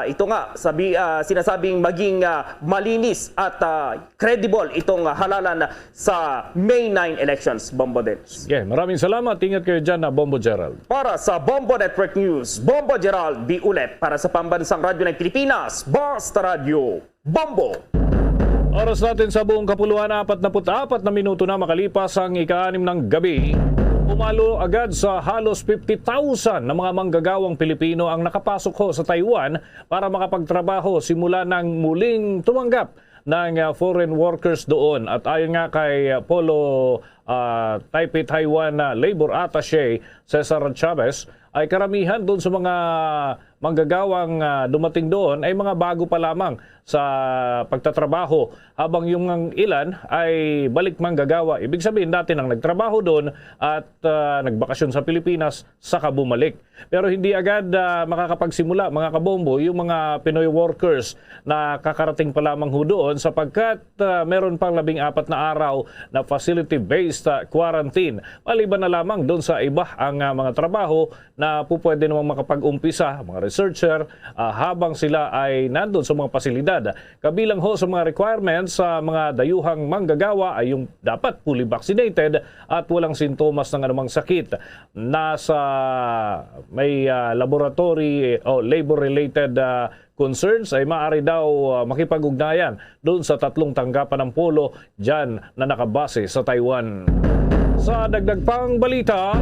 ito nga, sabi, ah, sinasabing maging, ah, malinis at, ah, credible itong halalan sa May nine elections, Bombo Dennis. Yeah, maraming salamat. Ingat kayo dyan, na Bombo Gerald. Para sa Bombo Network News, Bombo Gerald B. Ulet. Para sa Pambansang Radyo ng Pilipinas, Basta Radyo, Bombo. Oras natin sa buong kapuluan, apat na put apat na minuto na makalipas ang ika-anim ng gabi. Pumalo agad sa halos fifty thousand na mga manggagawang Pilipino ang nakapasok ho sa Taiwan para makapagtrabaho simula nang muling tumanggap ng, ah, foreign workers doon. At ayon nga kay, ah, Polo, ah, Taipei Taiwan, ah, Labor Attaché Cesar Chavez, ay karamihan doon sa mga manggagawang, ah, dumating doon ay mga bago pa lamang sa pagtatrabaho, habang yung ang ilan ay balik manggagawa. Ibig sabihin, dati nang nagtrabaho doon at, ah, nagbakasyon sa Pilipinas, saka bumalik. Pero hindi agad, ah, makakapagsimula, mga kabombo, yung mga Pinoy workers na kakarating pa lamang ho doon, sapagkat, ah, meron pang labing apat na araw na facility-based, ah, quarantine. Maliban na lamang doon sa iba ang, ah, mga trabaho na pupwede namang makapag-umpisa, mga researcher, ah, habang sila ay nandun sa mga pasilidad. Kabilang ho sa mga requirements sa mga dayuhang manggagawa ay yung dapat fully vaccinated at walang sintomas ng anumang sakit. Nasa may, ah, laboratory o labor-related, ah, concerns ay maaari daw, ah, makipag-ugnayan doon sa tatlong tanggapan ng Polo dyan na nakabase sa Taiwan. Sa dagdag pang balita,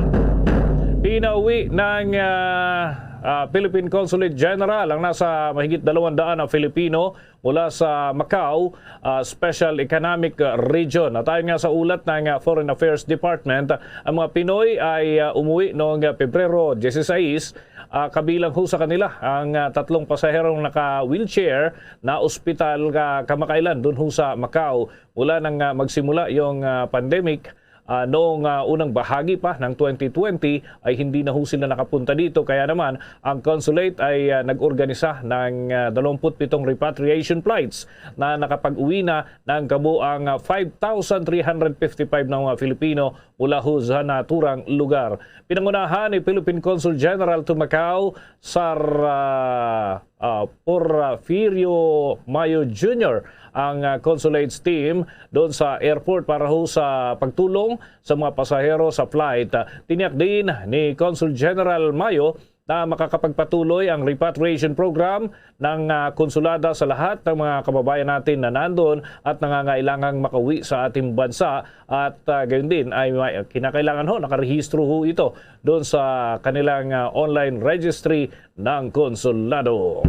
pinauwi ng, ah, ah, Philippine Consulate General ang nasa mahigit dalawang daan na Filipino mula sa Macau, ah, Special Economic Region. At ayon nga sa ulat ng, ah, Foreign Affairs Department, ang mga Pinoy ay, ah, umuwi noong, ah, Pebrero dieciséis. Ah, kabilang ho sa kanila ang, ah, tatlong pasaherong naka-wheelchair na ospital ka-, kamakailan dun ho sa Macau. Mula nang, ah, magsimula yung, ah, pandemic, ah, noong, ah, unang bahagi pa ng twenty twenty, ay hindi na ho sila nakapunta dito. Kaya naman, ang consulate ay, ah, nag-organisa ng, ah, dalawampu't pitong repatriation flights na nakapag-uwi na ng kabuang, ah, five thousand three hundred fifty-five na mga Filipino mula ho sa naturang lugar. Pinangunahan ni Philippine Consul General to Macau, Sir, ah, ah, Porfirio Mayo Junior ang, ah, consulate's team doon sa airport para ho sa pagtulong sa mga pasahero sa flight. Ah, tiniyak din ni Consul General Mayo na makakapagpatuloy ang repatriation program ng, ah, konsulada sa lahat ng mga kababayan natin na nandun at nangangailangang makauwi sa ating bansa. At, ah, gayon din ay may, kinakailangan ho, nakarehistro ho ito doon sa kanilang, ah, online registry ng konsulado.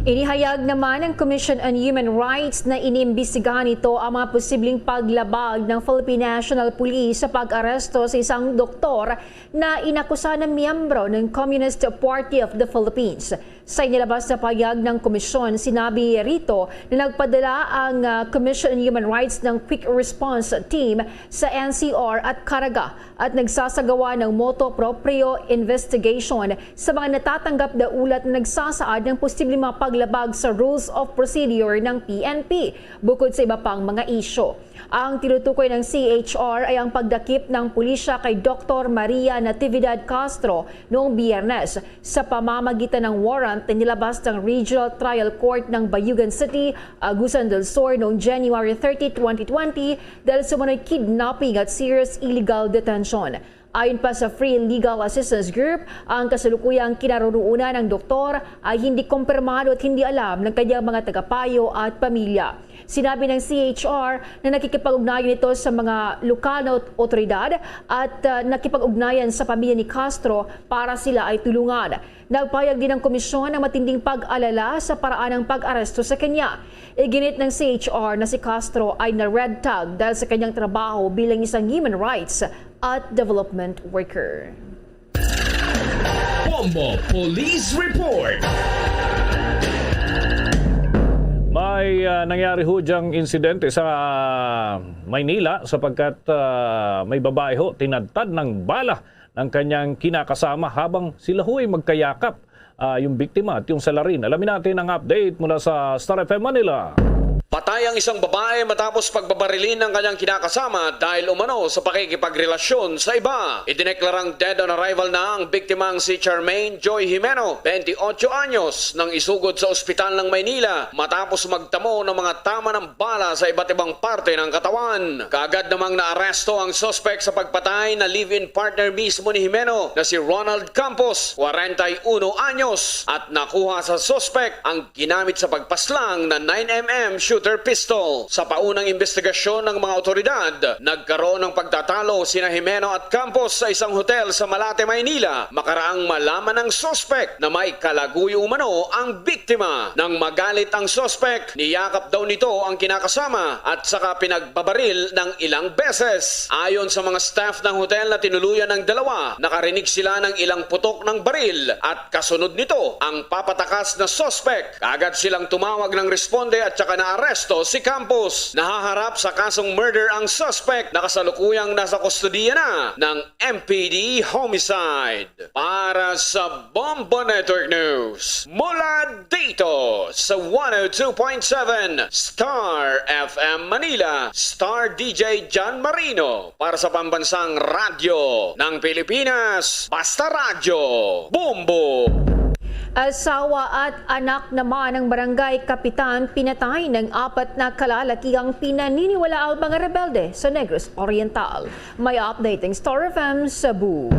Inihayag naman ng Commission on Human Rights na inimbestigahan nito ang mga posibleng paglabag ng Philippine National Police sa pag-aresto sa isang doktor na inakusa na miyembro ng Communist Party of the Philippines. Sa inilabas na pahayag ng komisyon, sinabi rito na nagpadala ang, ah, Commission on Human Rights ng Quick Response Team sa N C R at Caraga at nagsasagawa ng motu proprio investigation sa mga natatanggap na ulat na nagsasaad ng posibleng mga paglabag sa Rules of Procedure ng P N P, bukod sa iba pang mga isyu. Ang tinutukoy ng C H R ay ang pagdakip ng pulisya kay Doktor Maria Natividad Castro noong Biyernes sa pamamagitan ng warrant na nilabas ng Regional Trial Court ng Bayugan City, Agusan del Sur noong January thirty, twenty twenty, dahil sa umano'y kidnapping at serious illegal detention. Ayon pa sa Free Legal Assistance Group, ang kasalukuyang kinaroroonan ng doktor ay hindi kumpirmado at hindi alam ng kanyang mga tagapayo at pamilya. Sinabi ng C H R na nakikipag-ugnayan ito sa mga lokal na ot-, otoridad at, ah, nakipag-ugnayan sa pamilya ni Castro para sila ay tulungan. Nagpahayag din ang komisyon ng matinding pag-alala sa paraan ng pag-aresto sa kanya. Iginit ng C H R na si Castro ay na-red tag dahil sa kanyang trabaho bilang isang human rights at development worker. Bombo Police Report. May, ah, nangyari ho diyang insidente sa Maynila sapagkat, ah, may babae ho tinadtad ng bala ng kanyang kinakasama habang sila ho ay magkayakap. Ah, yung biktima at yung salarin. Alamin natin ang update mula sa Star F M Manila. Patay ang isang babae matapos pagbabarilin ng kanyang kinakasama dahil umano sa pakikipagrelasyon sa iba. Idineklarang dead on arrival na ang biktimang si Charmaine Joy Jimeno, twenty-eight anyos, nang isugod sa ospital ng Maynila matapos magtamo ng mga tama ng bala sa iba't ibang parte ng katawan. Kaagad namang naaresto ang suspek sa pagpatay na live-in partner mismo ni Jimeno na si Ronald Campos, kwarenta y uno anyos, at nakuha sa suspek ang ginamit sa pagpaslang na nine M M shooter pistol. Sa paunang investigasyon ng mga otoridad, nagkaroon ng pagtatalo sina Jimeno at Campos sa isang hotel sa Malate, Maynila, makaraang malaman ng suspek na may kalaguyo umano ang biktima. Nang magalit ang suspek, niyakap daw nito ang kinakasama at saka pinagbabaril ng ilang beses. Ayon sa mga staff ng hotel na tinuluyan ng dalawa, nakarinig sila ng ilang putok ng baril at kasunod nito ang papatakas na suspek. Kaagad silang tumawag ng responde at saka naaresto si Campos. Nahaharap sa kasong murder ang suspek na kasalukuyang nasa kustodiya na ng M P D Homicide. Para sa Bombo Network News, mula dito sa one oh two point seven Star F M Manila, Star D J John Marino. Para sa Pambansang Radyo ng Pilipinas, Basta Radyo, Bombo! Asawa at anak naman ng barangay kapitan pinatay ng apat na kalalakihang pinaniniwalaang mga rebelde sa Negros Oriental. May update ang Star F M Cebu.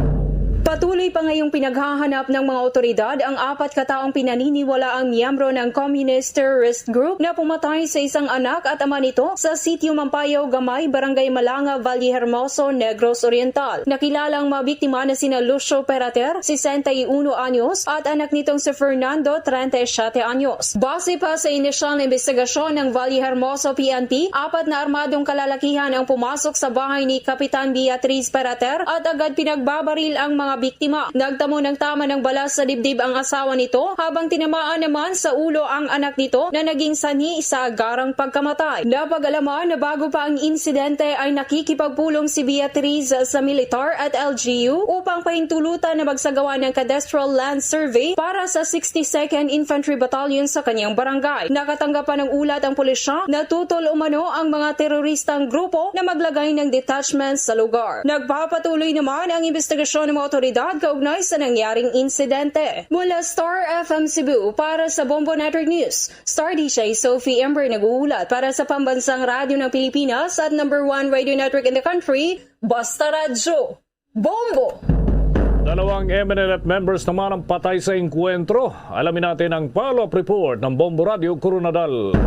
Patuloy pa ngayong pinaghahanap ng mga otoridad ang apat ka taong pinaniniwalaang miyembro ng Communist Terrorist Group na pumatay sa isang anak at ama nito sa Sitio Mampayaw Gamay, Barangay Malanga, Valle Hermoso, Negros Oriental. Nakilala ang mga biktima na sina Lucio Perater, sesenta y uno anyos, at anak nitong si Fernando, treinta y siete anyos. Base pa sa inisyal na investigasyon ng Valle Hermoso P N P, apat na armadong kalalakihan ang pumasok sa bahay ni Kapitan Beatriz Perater at agad pinagbabaril ang mga biktima. Nagtamo ng tama ng bala sa dibdib ang asawa nito, habang tinamaan naman sa ulo ang anak nito na naging sanhi sa agarang pagkamatay. Napag-alaman na bago pa ang insidente ay nakikipagpulong si Beatriz sa militar at L G U upang pahintulutan na magsagawa ng cadastral land survey para sa sixty-second Infantry Battalion sa kanyang barangay. Nakatanggap pa ng ulat ang pulisya na tutol umano ang mga teroristang grupo na maglagay ng detachment sa lugar. Nagpapatuloy naman ang investigasyon ng mga otoridad kaugnay sa nangyaring insidente. Mula Star F M Cebu, para sa Bombo Network News, Star D J Sophie Ember nag-uulat. Para sa Pambansang Radyo ng Pilipinas at number one radio network in the country, Basta Radyo, Bombo! Dalawang M N L F members naman ang patay sa engkwentro. Alamin natin ang follow-up report ng Bombo Radyo Koronadal.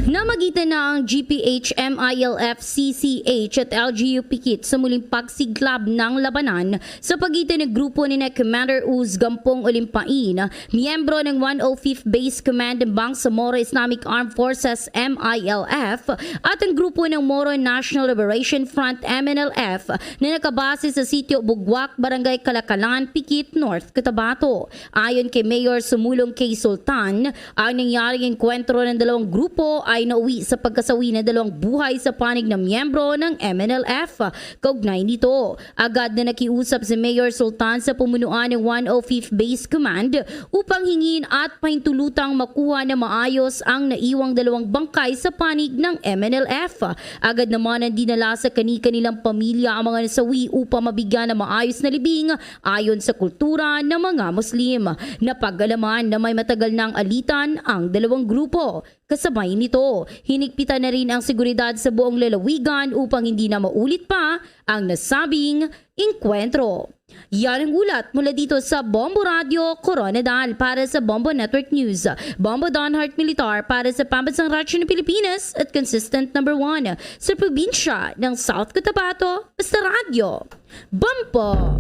Namagitan na ang G P H, M I L F, C C H at L G U Pikit sa muling pagsiglab ng labanan sa pagitan ng grupo ni na Commander Uz Gampong Olimpain, miyembro ng one oh fifth Base Command ng Bangsamoro Islamic Armed Forces, M I L F, at ang grupo ng Moro National Liberation Front, M N L F, na nakabase sa sitio Bugwak, Barangay Kalakalan, Pikit, North Cotabato. Ayon kay Mayor Sumulong K. Sultan, ang nangyaring engkwentro ng dalawang grupo ay nauwi sa pagkasawi ng dalawang buhay sa panig ng miyembro ng M N L F. Kaugnay nito, agad na nakiusap si Mayor Sultan sa pumunuan ng one oh fifth Base Command upang hingin at pahintulutang makuha na maayos ang naiwang dalawang bangkay sa panig ng M N L F. Agad naman ang dinala sa kani-kanilang pamilya ang mga nasawi upang mabigyan ng maayos na libing ayon sa kultura ng mga Muslim. Napag-alaman na may matagal nang alitan ang dalawang grupo. Kasabay nito, hinigpitan na rin ang seguridad sa buong lalawigan upang hindi na maulit pa ang nasabing engkwentro. Yan ang ulat mula dito sa Bombo Radio Koronadal. Para sa Bombo Network News, Bombo Donhart Militar para sa Pambansang Radyo ng Pilipinas at consistent number one sa probinsya ng South Cotabato. Basta Radyo Bombo!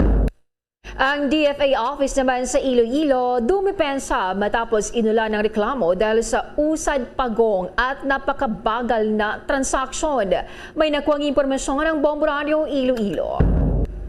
Ang D F A office naman sa Iloilo dumipensa matapos inulan ng reklamo dahil sa usad pagong at napakabagal na transaksyon. May nakuhang impormasyon ang Bombo Radio Iloilo.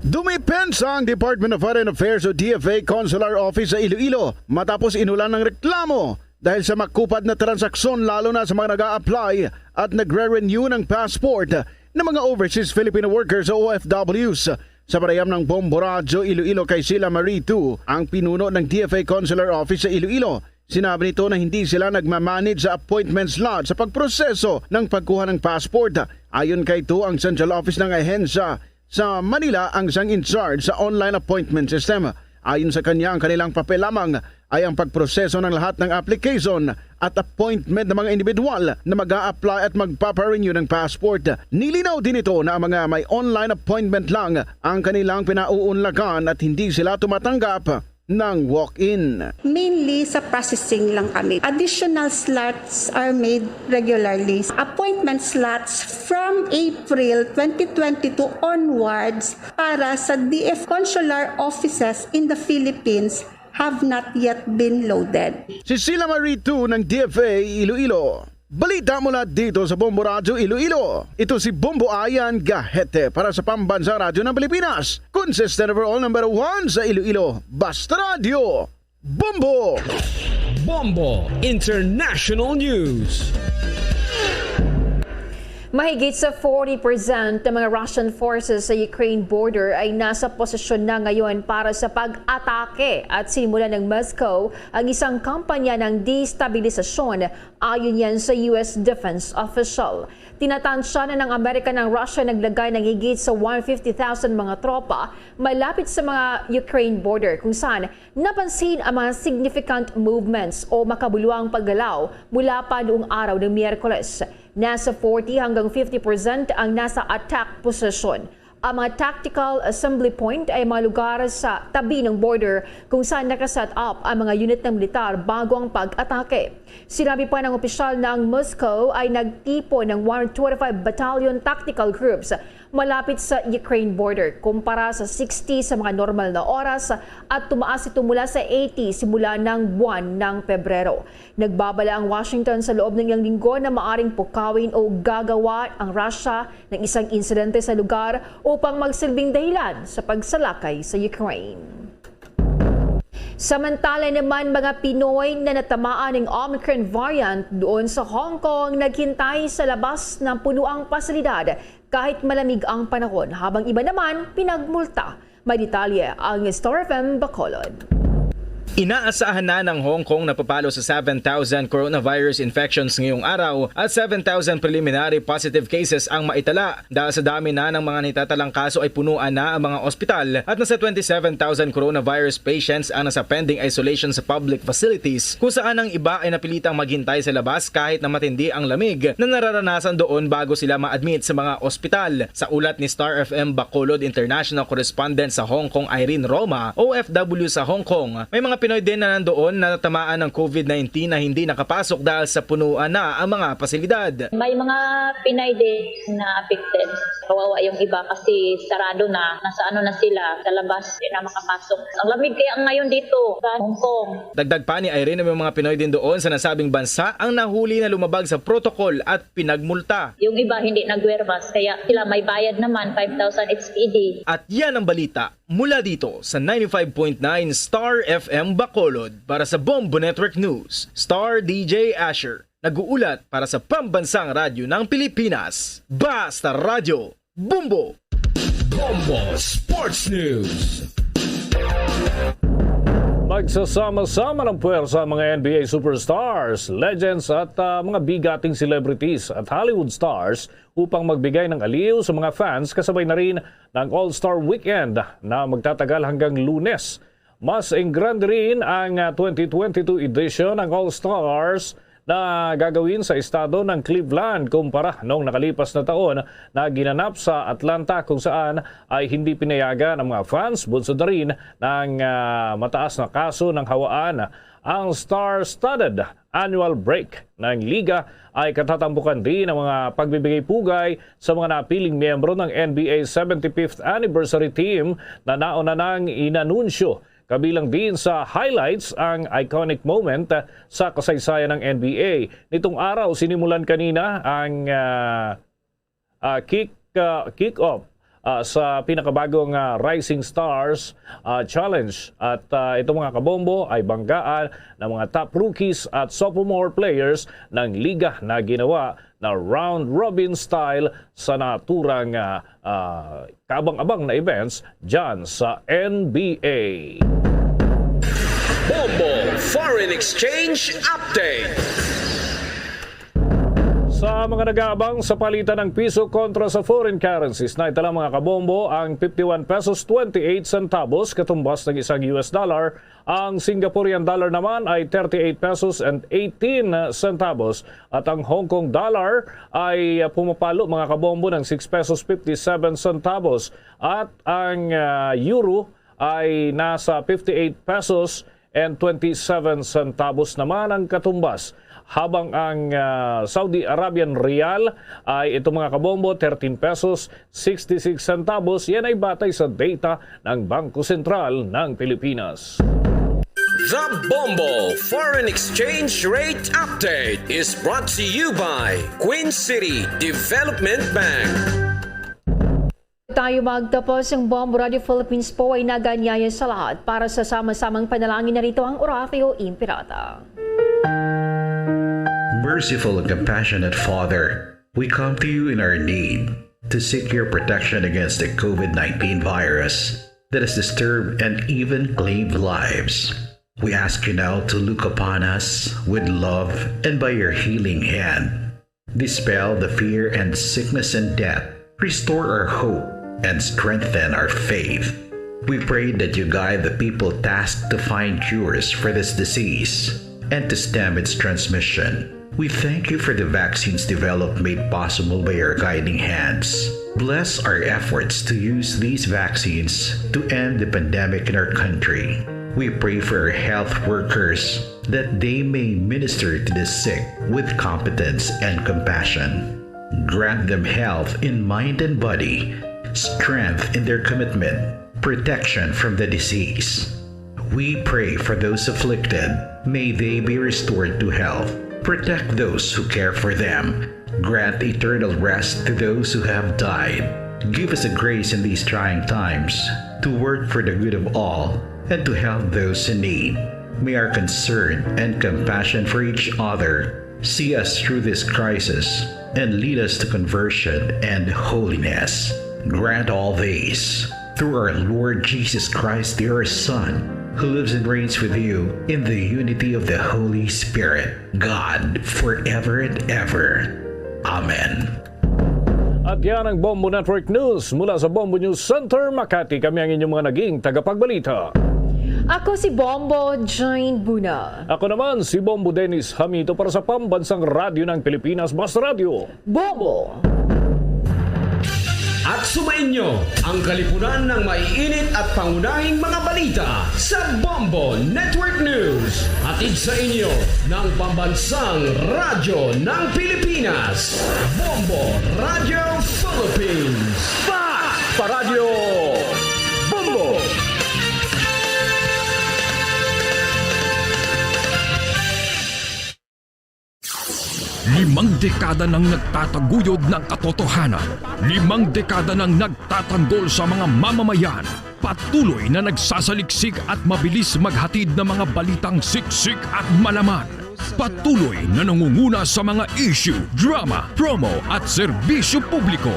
Dumipensa ang Department of Foreign Affairs o D F A Consular Office sa Iloilo matapos inulan ng reklamo dahil sa makupad na transaksyon, lalo na sa mga nag-a-apply at nagre-renew ng passport ng mga overseas Filipino workers o O F Ws. Sa panayam ng Bombo Radyo Iloilo kay Sila Marie Tu, ang pinuno ng D F A Consular Office sa Iloilo, sinabi nito na hindi sila nagmamanage sa appointment slot sa pagproseso ng pagkuha ng passport. Ayon kay Tu, ang central office ng ahensya sa Manila ang sang in charge sa online appointment system. Ayon sa kanya, ang kanilang papel lamang ay ang pagproseso ng lahat ng application at appointment ng mga individual na mag-a-apply at magpapa-renew ng passport. Nilinaw din ito na ang mga may online appointment lang ang kanilang pinauunlakan at hindi sila tumatanggap ng walk-in. Mainly sa processing lang kami. Additional slots are made regularly. Appointment slots from April twenty twenty-two onwards para sa D F consular offices in the Philippines have not yet been loaded. Si Sila Marie Tu ng D F A Iloilo. Balita mula dito sa Bombo Radyo Iloilo. Ito si Bombo Ayan Gahete para sa Pambansang Radyo ng Pilipinas. Consistent overall number one sa Iloilo. Basta Radyo. Bombo! Bombo International News. Mahigit sa forty percent ng mga Russian forces sa Ukraine border ay nasa posisyon na ngayon para sa pag-atake at sinimulan ng Moscow ang isang kampanya ng destabilisasyon, ayon yan sa U S defense official. Tinatansya na ng Amerika ng Russia naglagay ng higit sa one fifty thousand mga tropa malapit sa mga Ukraine border, kung saan napansin ang mga significant movements o makabuluhang paggalaw mula pa noong araw ng Miyerkules. Nasa forty hanggang fifty percent ang nasa attack position. Ang mga tactical assembly point ay mga lugar sa tabi ng border kung saan nakaset up ang mga unit ng militar bago ang pag-atake. Sinabi pa ng opisyal na ang Moscow ay nagtipon ng one twenty-five Battalion Tactical Groups malapit sa Ukraine border kumpara sa sixty sa mga normal na oras at tumaas ito mula sa eighty simula ng buwan ng Pebrero. Nagbabala ang Washington sa loob ng ilang linggo na maaring pukawin o gagawa ang Russia ng isang insidente sa lugar upang magsilbing dahilan sa pagsalakay sa Ukraine. Samantala naman, mga Pinoy na natamaan ng Omicron variant doon sa Hong Kong naghintay sa labas ng punuang pasilidad kahit malamig ang panahon, habang iba naman pinagmulta. May detalye ang Star F M Bacolod. Inaasahan na ng Hong Kong na papalo sa seven thousand coronavirus infections ngayong araw at seven thousand preliminary positive cases ang maitala. Dahil sa dami na ng mga natatalangkaso ay punuan na ang mga ospital at nasa twenty-seven thousand coronavirus patients ang nasa pending isolation sa public facilities, kung saan ang iba ay napilitang maghintay sa labas kahit na matindi ang lamig na nararanasan doon bago sila ma-admit sa mga ospital. Sa ulat ni Star F M Bacolod International Correspondent sa Hong Kong, Irene Roma, O F W sa Hong Kong, may mga Pinoy din na nandoon na natamaan ng covid nineteen na hindi nakapasok dahil sa punuan na ang mga pasilidad. May mga Pinay din na affected. Kawawa yung iba kasi sarado na. Nasa ano na sila, sa labas, di na makapasok. Ang lamig kaya ngayon dito sa Hong Kong. Dagdag pa ni Irene, may mga Pinoy din doon sa nasabing bansa ang nahuli na lumabag sa protocol at pinagmulta. Yung iba hindi nagwear mask, kaya sila may bayad naman, five thousand H T D. At yan ang balita mula dito sa ninety-five point nine Star F M Bacolod. Para sa Bombo Network News, Star D J Asher, nag-uulat para sa Pambansang Radyo ng Pilipinas. Basta Radyo, Bombo! Bombo Sports News. Magsasama-sama ng puwersa ang mga N B A superstars, legends at, ah, mga bigating celebrities at Hollywood stars upang magbigay ng aliw sa mga fans, kasabay na rin ng All-Star Weekend na magtatagal hanggang Lunes. Mas engrande rin ang, ah, twenty twenty-two edition ng All Stars na gagawin sa estado ng Cleveland kumpara noong nakalipas na taon na ginanap sa Atlanta, kung saan ay hindi pinayagan ang mga fans, bunsod na rin ng, ah, mataas na kaso ng hawaan. Ang star-studded annual break ng liga ay katatampukan din ng mga pagbibigay pugay sa mga napiling miyembro ng N B A seventy-fifth Anniversary Team na nauna nang inanunsyo. Kabilang din sa highlights ang iconic moment sa kasaysayan ng N B A. Nitong araw, sinimulan kanina ang, ah, ah, kick, ah, kick-off, ah, sa pinakabagong, ah, Rising Stars, ah, Challenge. At, ah, itong mga kabombo ay banggaan ng mga top rookies at sophomore players ng liga na ginawa na round-robin style sa naturang, ah, ah, kaabang-abang na events dyan sa N B A. Bombo Foreign Exchange Update. Sa mga nag-aabang sa palitan ng piso kontra sa foreign currencies, naitala, mga kabombo, ang fifty-one pesos twenty-eight centavos katumbas ng isang U S dollar. Ang Singaporean dollar naman ay thirty-eight pesos and eighteen centavos at ang Hong Kong dollar ay, ah, pumapalo, mga kabombo, ng six pesos fifty-seven centavos at ang, ah, euro ay nasa fifty-eight pesos and twenty-seven centavos naman ang katumbas, habang ang, ah, Saudi Arabian Riyal ay, ito, mga kabombo, thirteen pesos sixty-six centavos. Yan ay batay sa data ng Bangko Sentral ng Pilipinas. The Bombo Foreign Exchange Rate Update is brought to you by Queen City Development Bank. Tayo magtapos, ang Bombo Radio Philippines po ay nag-aanyaya sa lahat para sa sama-samang panalangin. Narito ang Oratio Impirata. Merciful and compassionate Father, we come to you in our need to seek your protection against the covid nineteen virus that has disturbed and even claimed lives. We ask you now to look upon us with love and by your healing hand, dispel the fear and sickness and death. Restore our hope and strengthen our faith. We pray that you guide the people tasked to find cures for this disease and to stem its transmission. We thank you for the vaccines developed made possible by your guiding hands. Bless our efforts to use these vaccines to end the pandemic in our country. We pray for our health workers that they may minister to the sick with competence and compassion. Grant them health in mind and body, strength in their commitment, protection from the disease. We pray for those afflicted. May they be restored to health. Protect those who care for them. Grant eternal rest to those who have died. Give us the grace in these trying times to work for the good of all and to help those in need. May our concern and compassion for each other see us through this crisis and lead us to conversion and holiness. Grant all this through our Lord Jesus Christ, your Son, who lives and reigns with you in the unity of the Holy Spirit, God, forever and ever. Amen. At yan ang Bombo Network News. Mula sa Bombo News Center, Makati, kami ang inyong mga naging tagapagbalita. Ako si Bombo Jane Buna. Ako naman si Bombo Dennis Hamito para sa Pambansang Radyo ng Pilipinas, Basta Radyo. Bombo! At sumainyo ang kalipunan ng maiinit at pangunahing mga balita sa Bombo Network News. Hatid sa inyo ng Pambansang Radyo ng Pilipinas, Bombo Radio Philippines. Fast Paradyo Bombo! Limang dekada nang nagtataguyod ng katotohanan. Limang dekada nang nagtatanggol sa mga mamamayan. Patuloy na nagsasaliksik at mabilis maghatid ng mga balitang siksik at malaman. Patuloy na nangunguna sa mga issue, drama, promo at serbisyo publiko.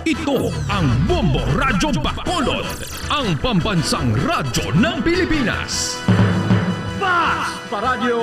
Ito ang Bombo Radyo Bacolod, ang pambansang radyo ng Pilipinas. Fast Paradyo!